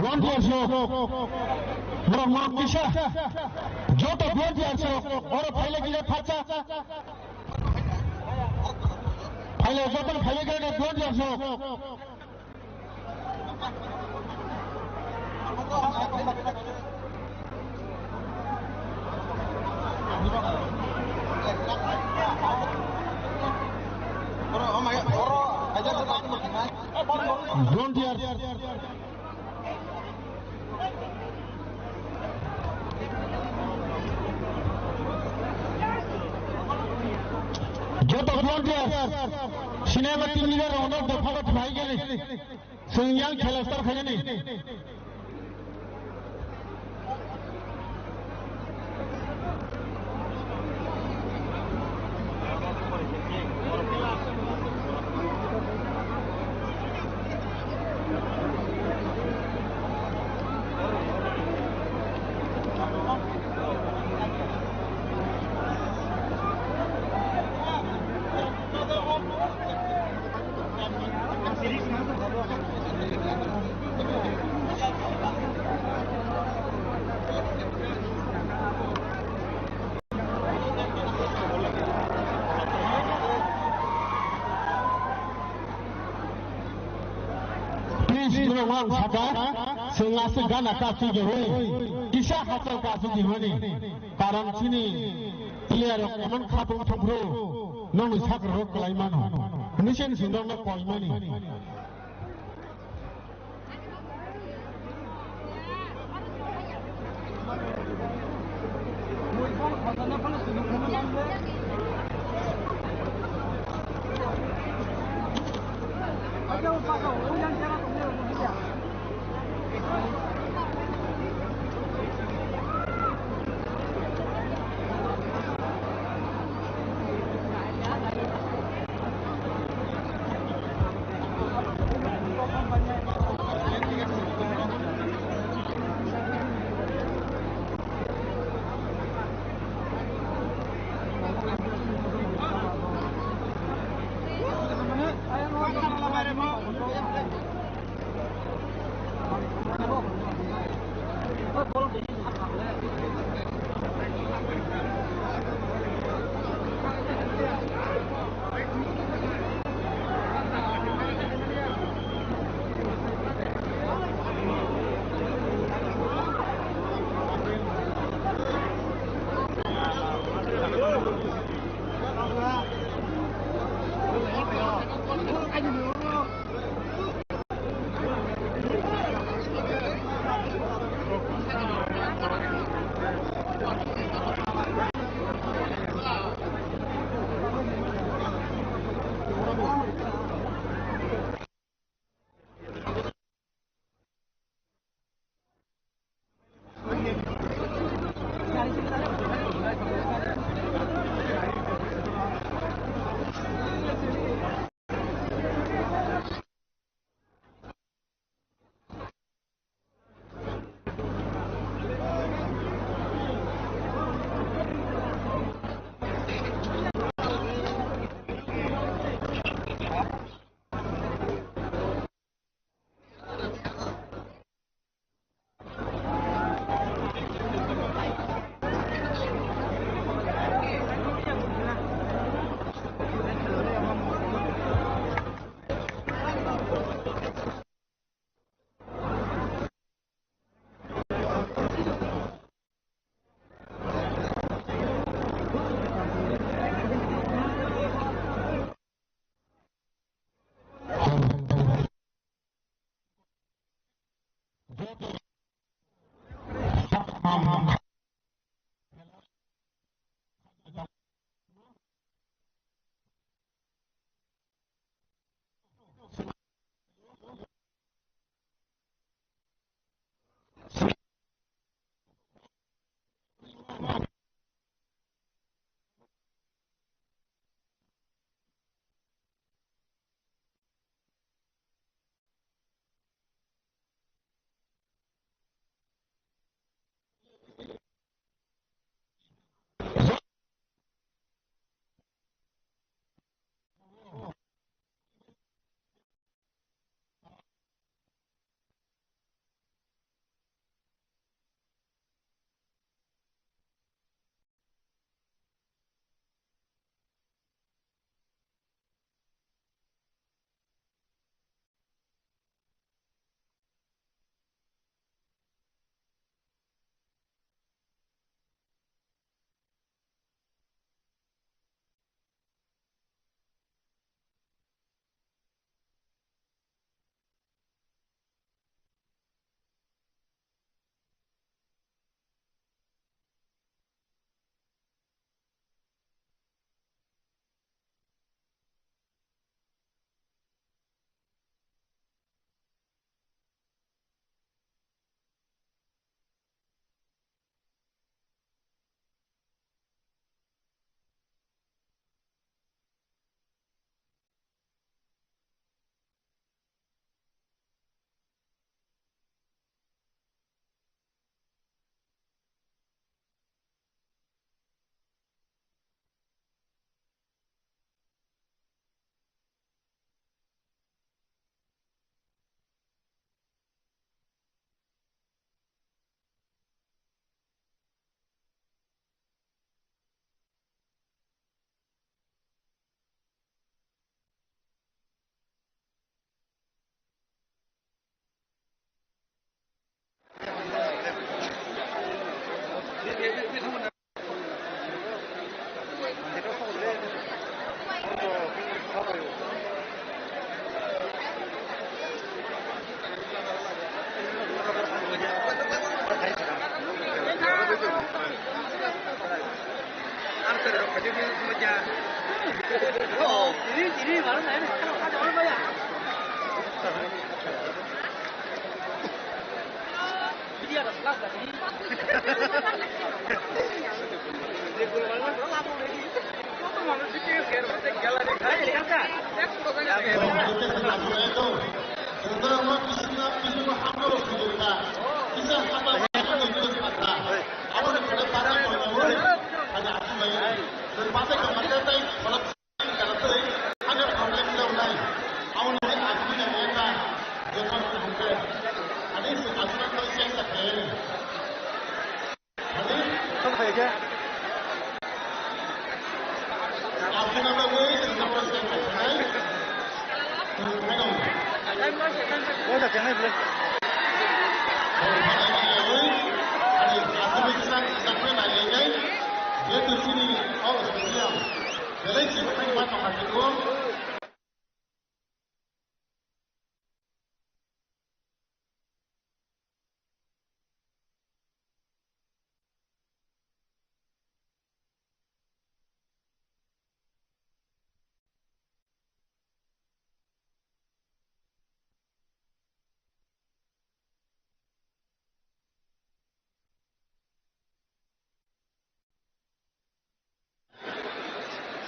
Volunteers rok, norok ma kisa, joto volunteers rok, oro phaile kisa phatsa, phaile joto phaile kisa volunteers rok. Volunteer. Joto volunteer. Sinema team leader rok no dopha dopha hai gele. Chwng yang khela start khainani. Please, norok ang saka, chwng aswk gana kasu jewoi, kisa hachal kasu jewoni, karon chini player rok emon khatung thangphru, nokni sakra rok kwlai mano, hwnwi se nwswng rok no koi mani.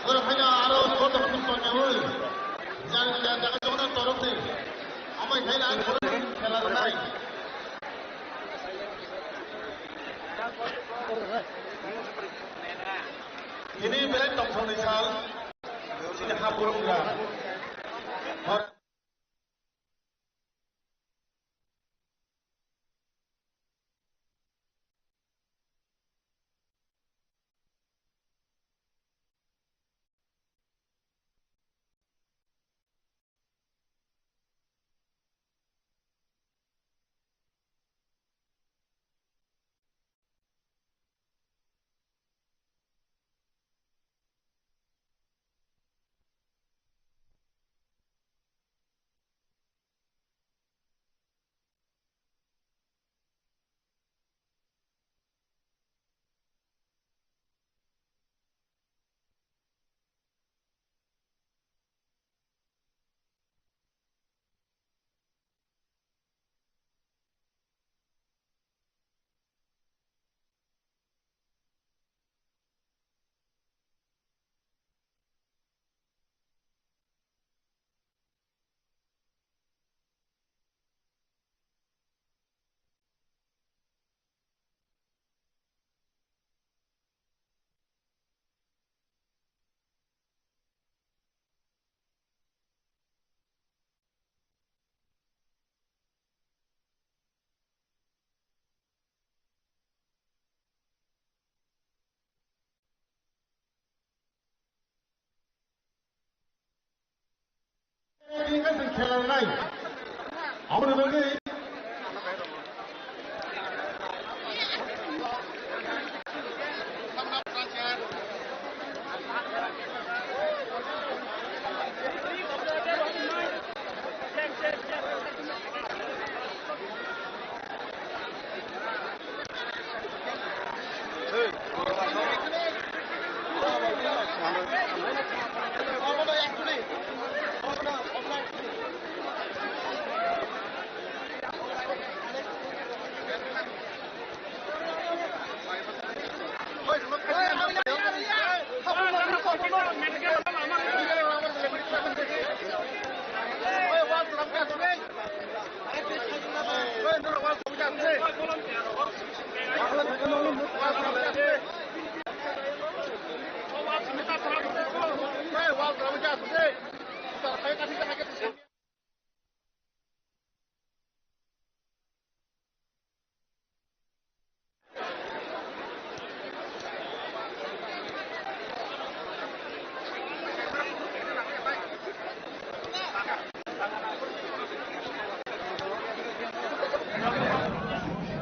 Oro haino aro kotor kotor tonyaui. Jang jang jaga jogna torok ni. Amai khaina ang khela rwnai. Tini belai tongthokni sal. Chini ha borok gra.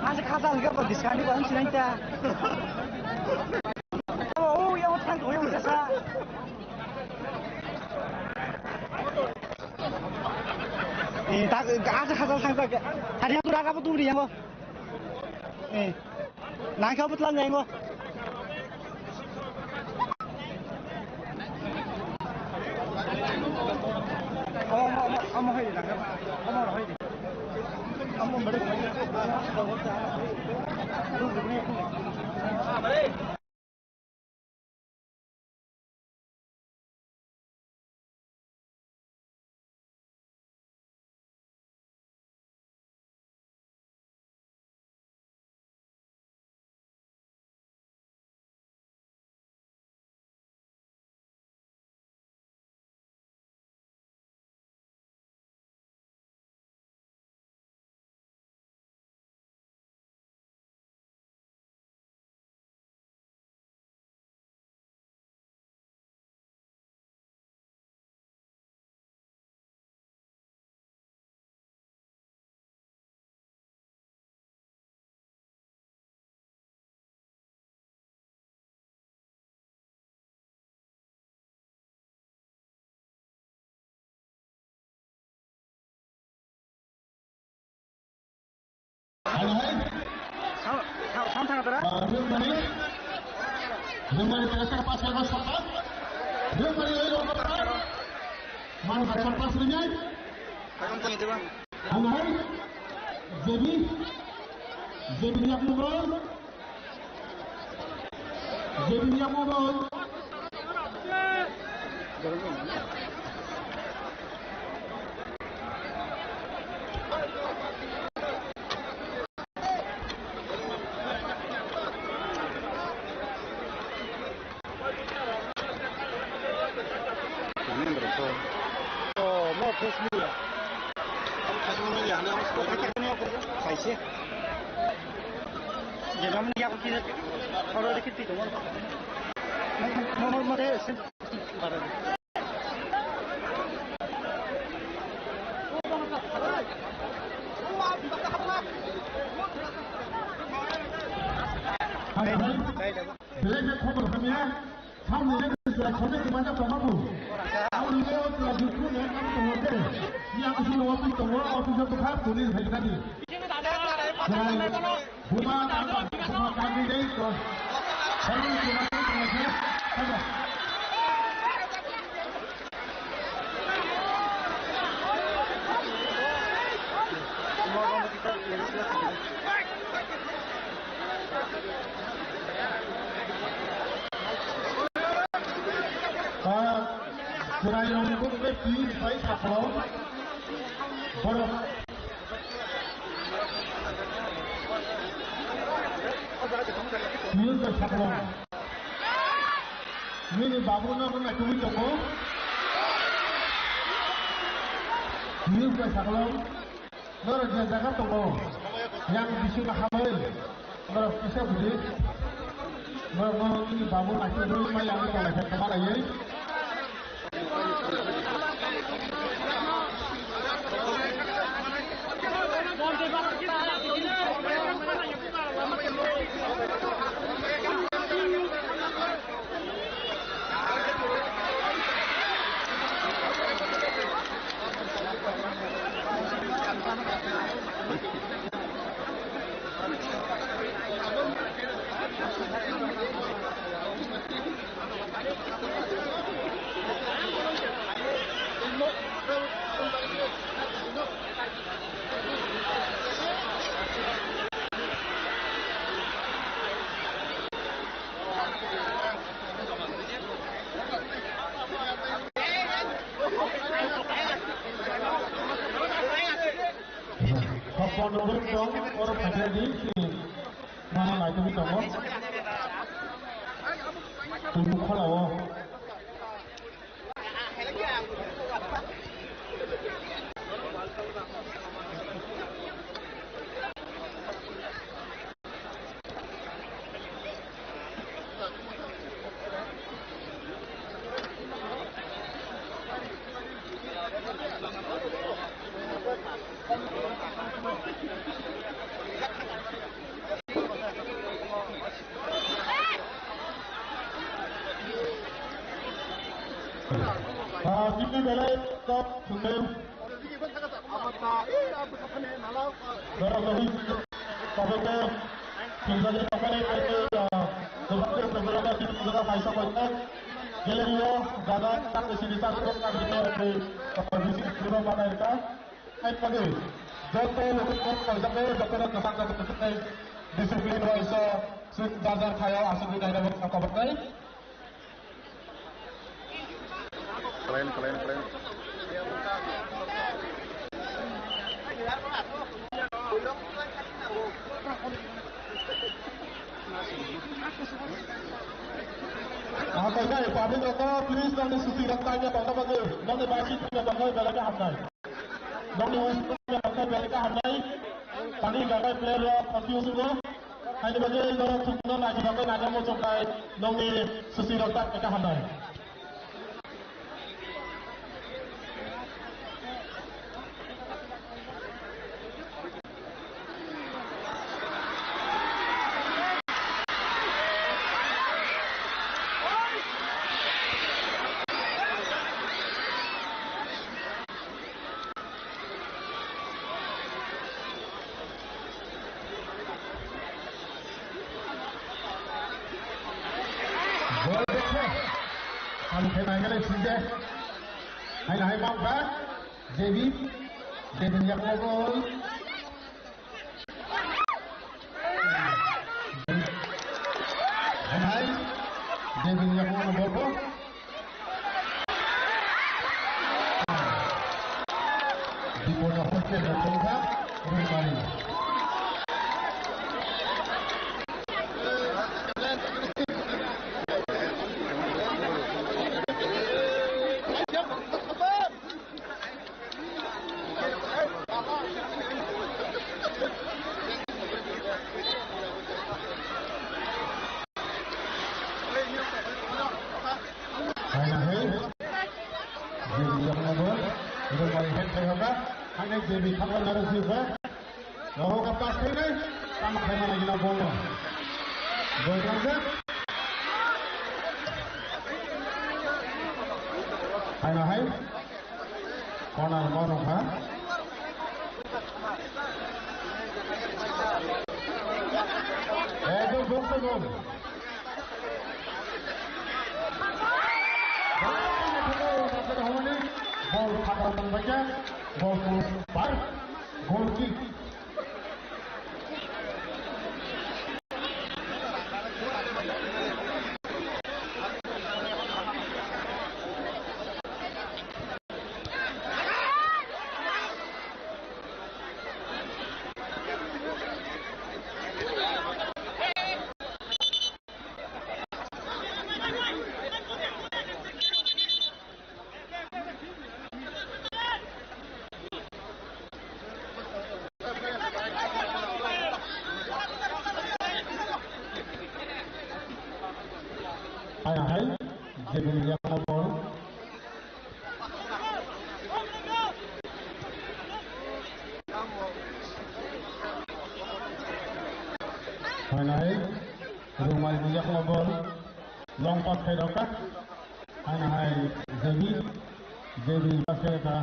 Ang sa khasa ang ka pag-discount ko ang sinay ta. Oh, yung utang ko yung kasa. Eh, ta, ang sa khasa ang sa. Hari aku raga pa tu ri yang ko. Eh. Nangkhe obo twlang jai ngo. Hai, hai. Sam, sam, sam, sam, tara. Ah, Rwngmani. Rwngmani tara sar pas, sar pas, sar pas. Rwngmani oi rok pas. Man ka sar pas ringai. Ang hai. Jebi. Jebi ni aku bol. Jebi ni aku bol. Kaisa. Jemon yakni oro dekhi twi tongo. Mo, mo, mo, mo, de, sim. Belai khe khobor hamya, samni le kisa khone kisa tongma bu. Aboni le kisa dukhu le kam tongo de. Ni ang sini office tongo, office of the past tuni hai kadi. Belai buma tang buma kami dei to. Samni kisa tongma bu. Ah, chwrairokni bukhugo twi rwphai sakhao. Borok. Twi rwphai sakhao. Nini babu no rwna twi tongo. Twi rwphai sakhao. Norok je jaga tongo, yang bisingo hamwi, norok kisa budi, norok no nini babu naisingwi ma yang tonglaikha kwma raiwi. Hokon rok tong, oro phaikha di, mama naitugwi tongo. Tungbu khorao. Ah, sini belai top sundel. Dara logi tabuk sundel tokari ai, ah, dobak sundel sini jaga paisa paisa. Galerio, gadai, tak isi di tak tak tak di tak di, tak di si di manai ka. Hai pagi, joto luku kok kau jago, joto na kasak kasak kasak, discipline wise, sing jajar khayo, asuk di dynamic kau kau batai. Kalian, kalian, kalian. Ako kai, pabit ako, please, nang susi rok tanya tong tong bagwi, nang basi tanya tong tong belai ka hamnai. Nang wis tanya tong tong belai ka hamnai. Tani gagai player rok confuse no. Hai ni bagwi norok thukno naji bagwi naja mo chongkai, nang ni susi rok tanya ka hamnai. Bol dekhe. Ang khe nai gale sinde. Hai nai bang ba. J B. J B ni yakmo bol. Hai nai. J B ni yakmo bol bo. Bipoda hostel na tongkha, Rungmari. Hai na hai. J B yakna bo. Ito bai head khai hoka. Hane J B khapna naro si ba. Roho ka pass khai nai. Tama khai mana gina bol. Bol kang ja. Hai na hai. Corner ma nokha. Ekdom boksa gol. Bol khatra tangbaikha, bol post bar, goal kick. Hai hai, jebini yakno bol. Hai hai, Rungmari ni yakno bol. Long pass khai rokha. Hai hai, jebi, jebi pass khai rokha.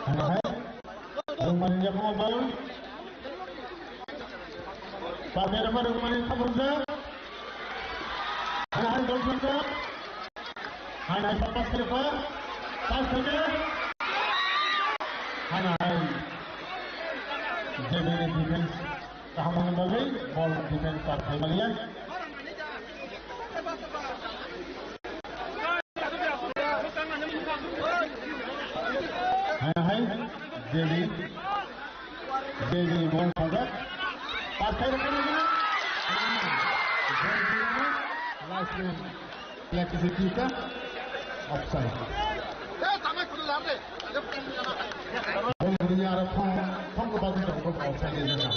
Hai hai. Rungmani yakno bol. Pakai rama rungmani khabrujak. Hai hai, gol sangkha. Hai hai, pass khe pa. Pass khe. Hai hai. Jebini defense. Kaham wngwi bagwi bol defense par khai maliya. Hai hai, J B, J B bol thangkha. Pass khai rwkha. Last man. Play kisi kisa offside. Bol bini aro thong, thong ko bagi tong ko offside ni jana.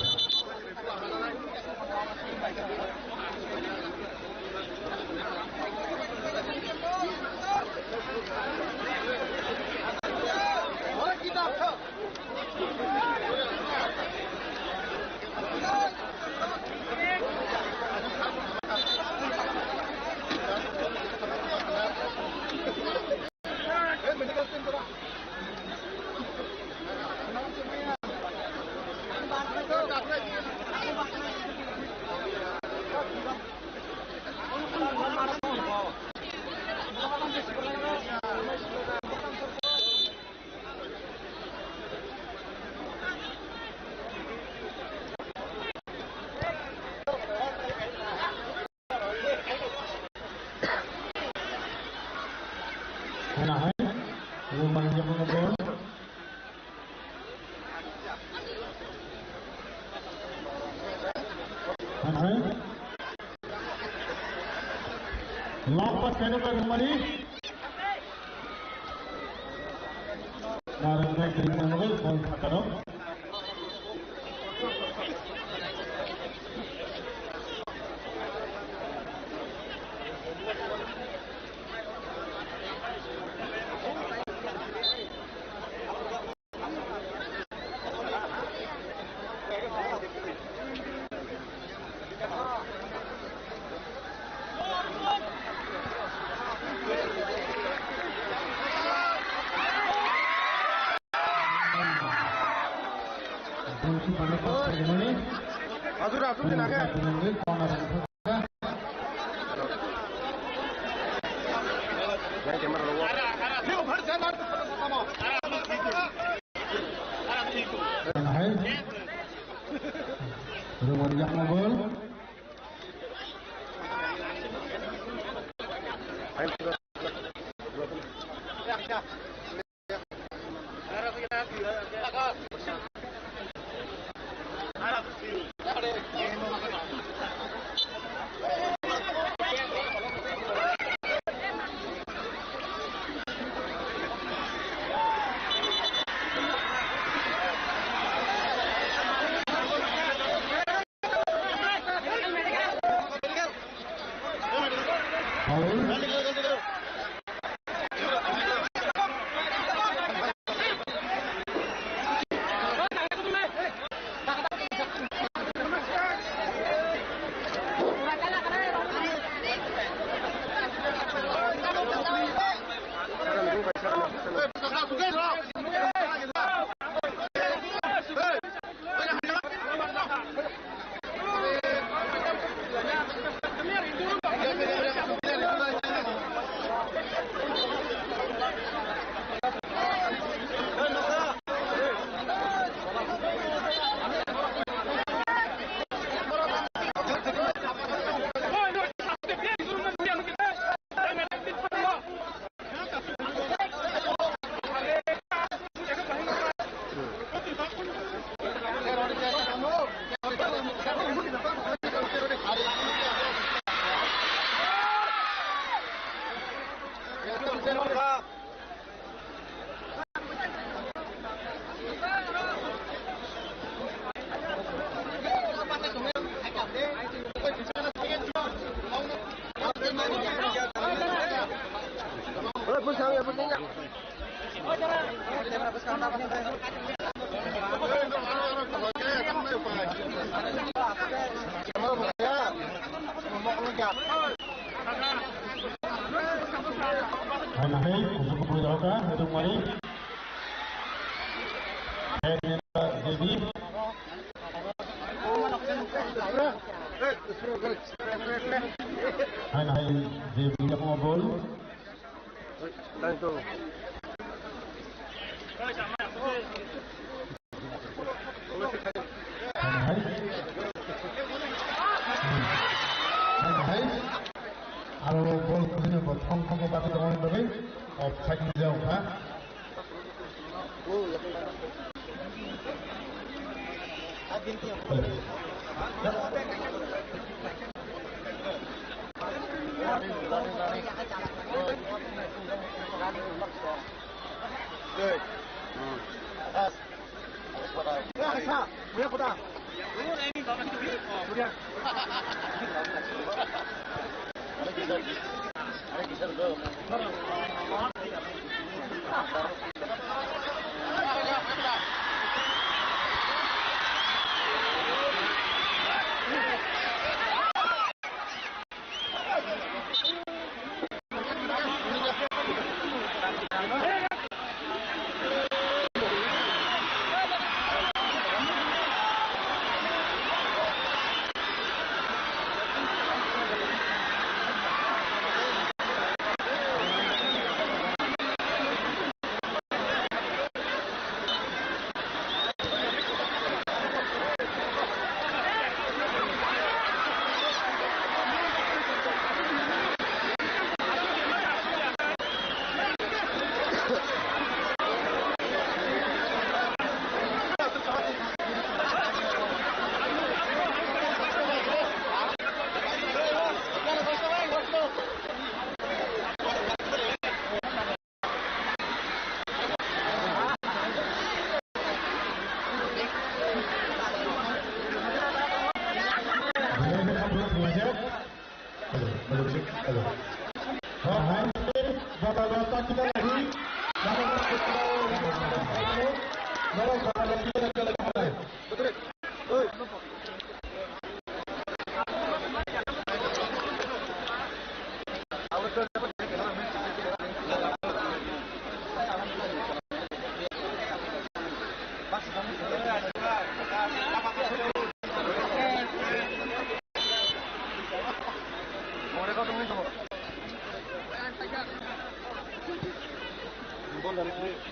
Rumani yakung bol. Hai. Long pass kailaikha Rumani. Narang kai kiri tangwi bol phataro. Azur, azur, din age. Hai. Rumani yakung bol. Hai, hai, kusu kusu jaga, itu mari. Hai, ini, J B. Hai, hai, J B yang mau gol. Hai, hai. Hai, hai. Aro gol khulini bo thong thongo bati tongmani bagwi offside ni jao kha.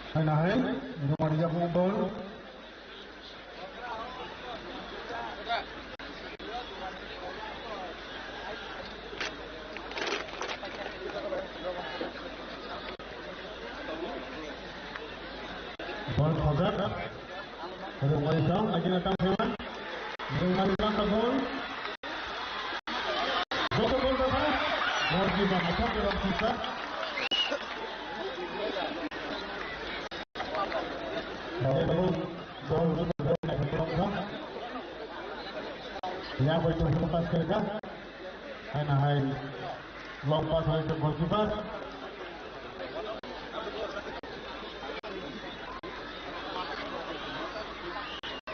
Hai na hai, rumah dia pun bol. Bol thojak. Rungmari Brown, lagi na tang sewa. Rungmari Brown ka bol. Joto bol ka sa. Bol di ba, acha ke bol sisa. Bol, bol, bol, bol, bol, bol, bol. Ya, bol, bol, bol, bol, bol. Hai na hai. Long pass hai ke goalkeeper.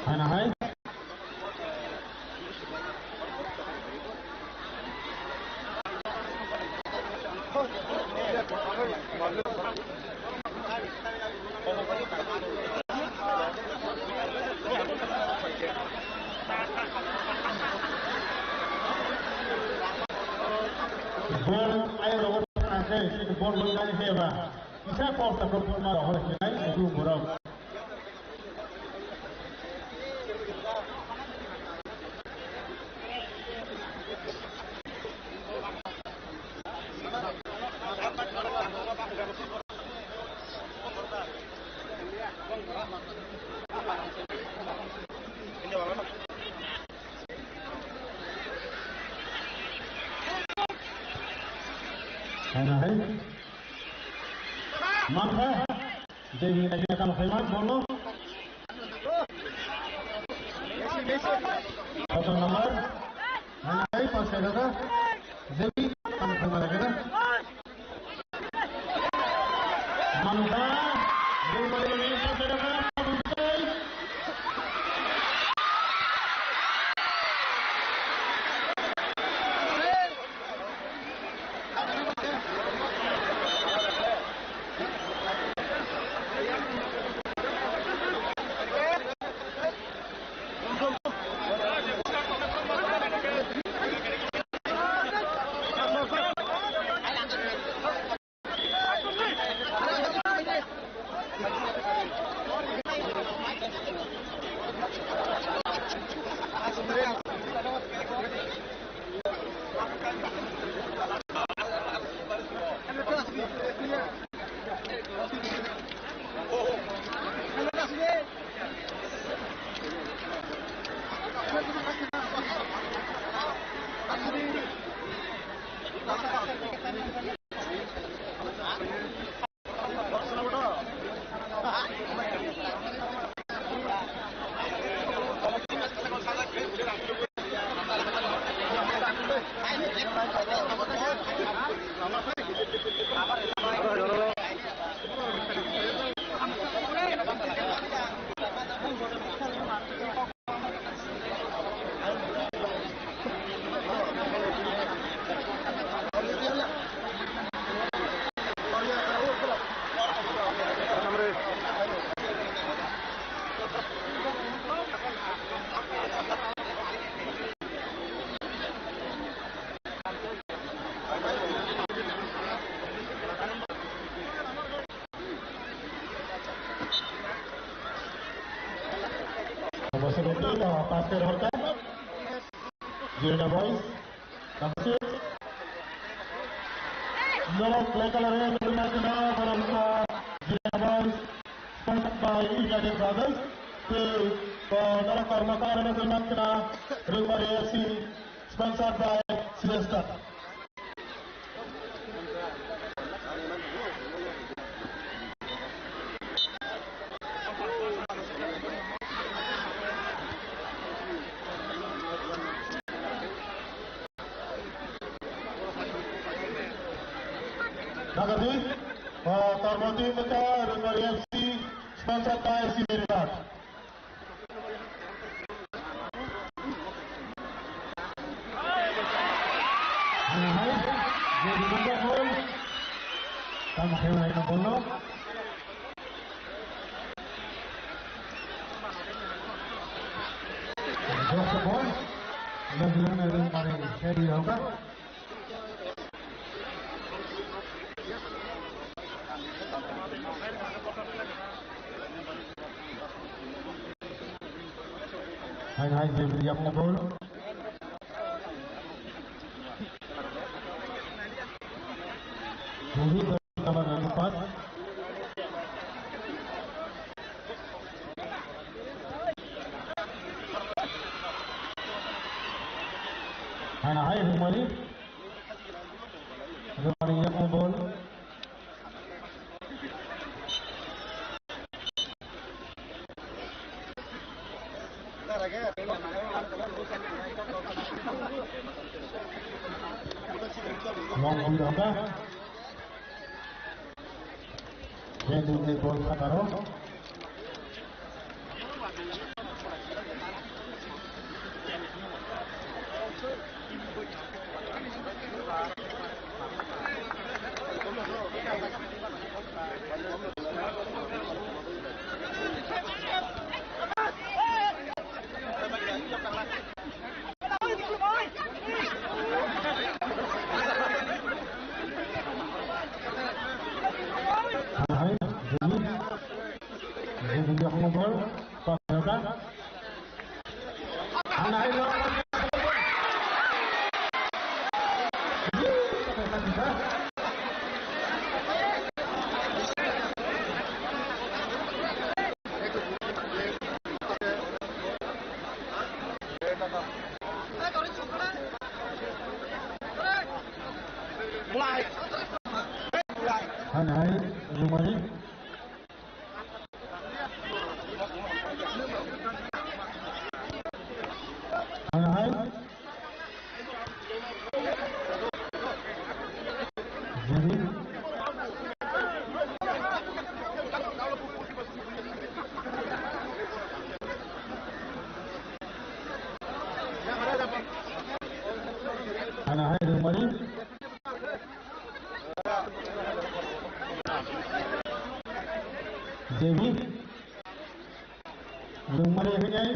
Hai na hai. Bol ayo rogo tangkhe, bol bol nani heba. Kisa kok ta bol ma rogo hinai, edu borok. Hai na hai. Mangkha. Dewi lagi akan khaimat bolo. Kotor nomor. Hai na hai, pas kaya kata. Dewi akan khaimat lagi kata. Mangkha. Dewi lagi pas kaya kata. Pastor Horta, Zirna Boys, number six. Norok play color area number nine, Zirna Boys, sponsored by United Brothers. Tei, uh, norok kormo color area number nine, Rungmari F C, sponsored by Sri Star. Jagadwi, uh, Karmati Mekha, Rengmari F C, sponsored by C B Rewards. Hai, hai, jadi bunda gol. Tamo khe wai na bol no. Jose bol. Lagi lagi na ring paring. Seri hoga. Hai, hai, Jebri yapna bol. Jebri kabar number empat. Hai, hai, Rengmari. Rengmari yapna bol. Long ball raka. Jendulni bol sakaro. Hai, Jimmy. Jimmy, dia mau gol. Pas, ya kan? Hai, hai, lo. Hai, hai, Rengmari. Hai, hai. Jadi. Hai, hai, Rengmari. Devi. Rengmari hinai.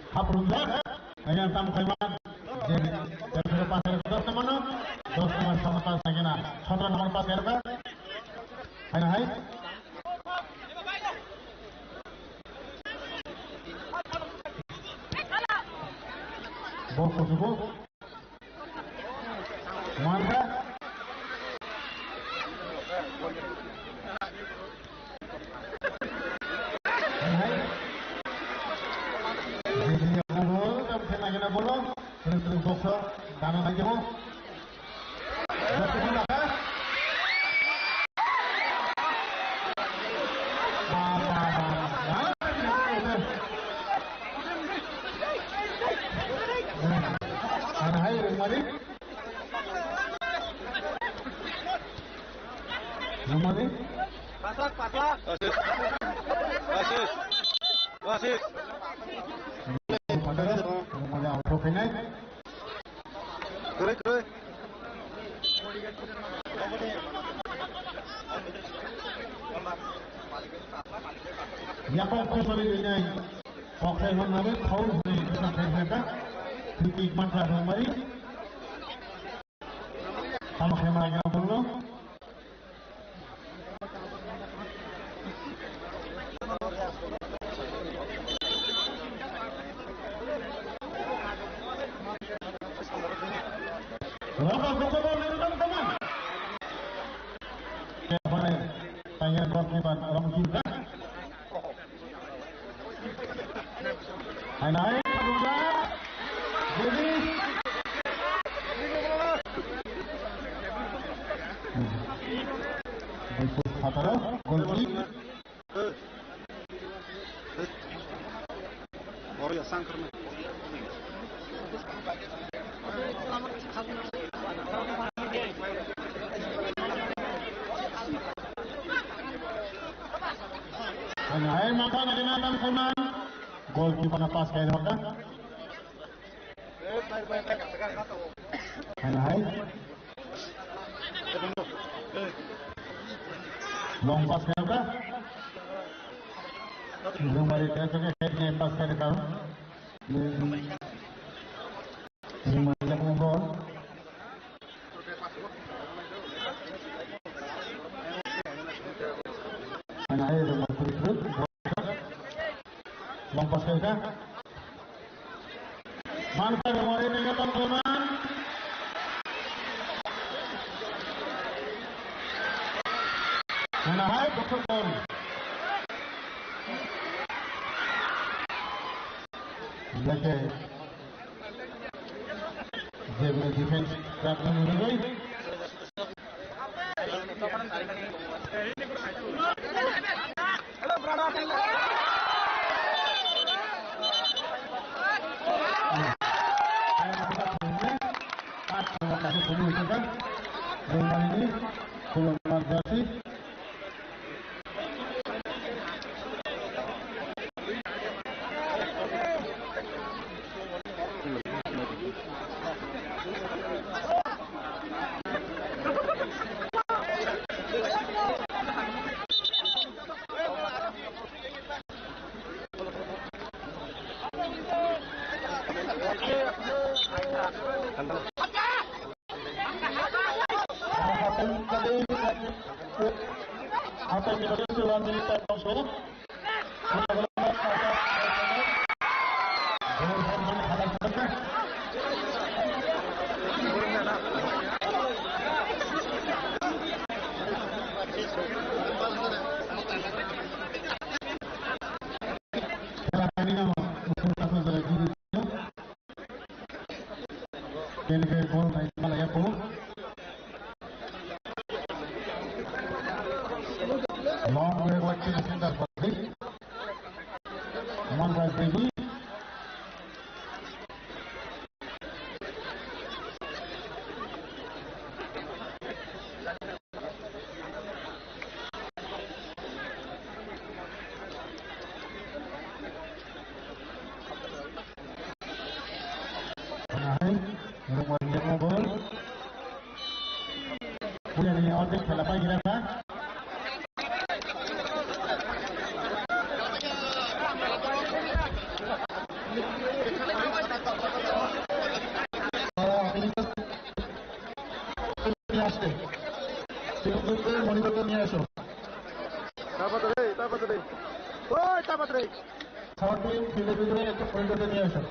Haprungjak, yang tam khaiman, jadi, jadi pas ada dos nomor no, dos nomor sama pas lagi na, sotro nomor pas ada kan? Hai, hai. Bos kusuku. Mantap. Hai, hai. Jadi, yang mau, kamu kena, kena bolong. Terus, terus, bos, dana lagi, bos. Pasak, pasak. Basis. Basis. Basis. Kwrwi, kwrwi. Yakob Khosari ini boxer hwnwi foul hwnwi bwsa khaijak. Free kick mankha Rongmari. Tamo khe ma ya bolo. Rama Gopal Nirban Taman. Kepare, tanya Rosniban Ramjita. Hai nai, kabujak. Jadi. Khataro, gol kick. Oro ya sang karma. Hai, mata na kena tan koman. Goalkeeper na pass kai rota. Hai, hai. Long pass kaya ka? Rongmari kaya ka, head nge pass kaya ka? Rongmari ka ball. Hai, hai, Rongmari. Long pass kaya ka? Mansa Rongmari ni yapan koman. Mana hai bosok dong. Leke. Jebni defense rak nang nang. Kini ke gol nai malaya po. Long way watching center for the Monraz Devi. Hai, rumah dia ngobrol. Punya ni order kalau apa kira kan? Oh, ini tuh. নিয়ে আসতে। সিদ্ধান্ত মণিপুরকে নিয়ে আসো। তারপরে রে, তারপরে রে। ওই, তারপরে রে। সাউথ ফিল্ডের ভিতরে একটা পরিণত নিয়ে আসো।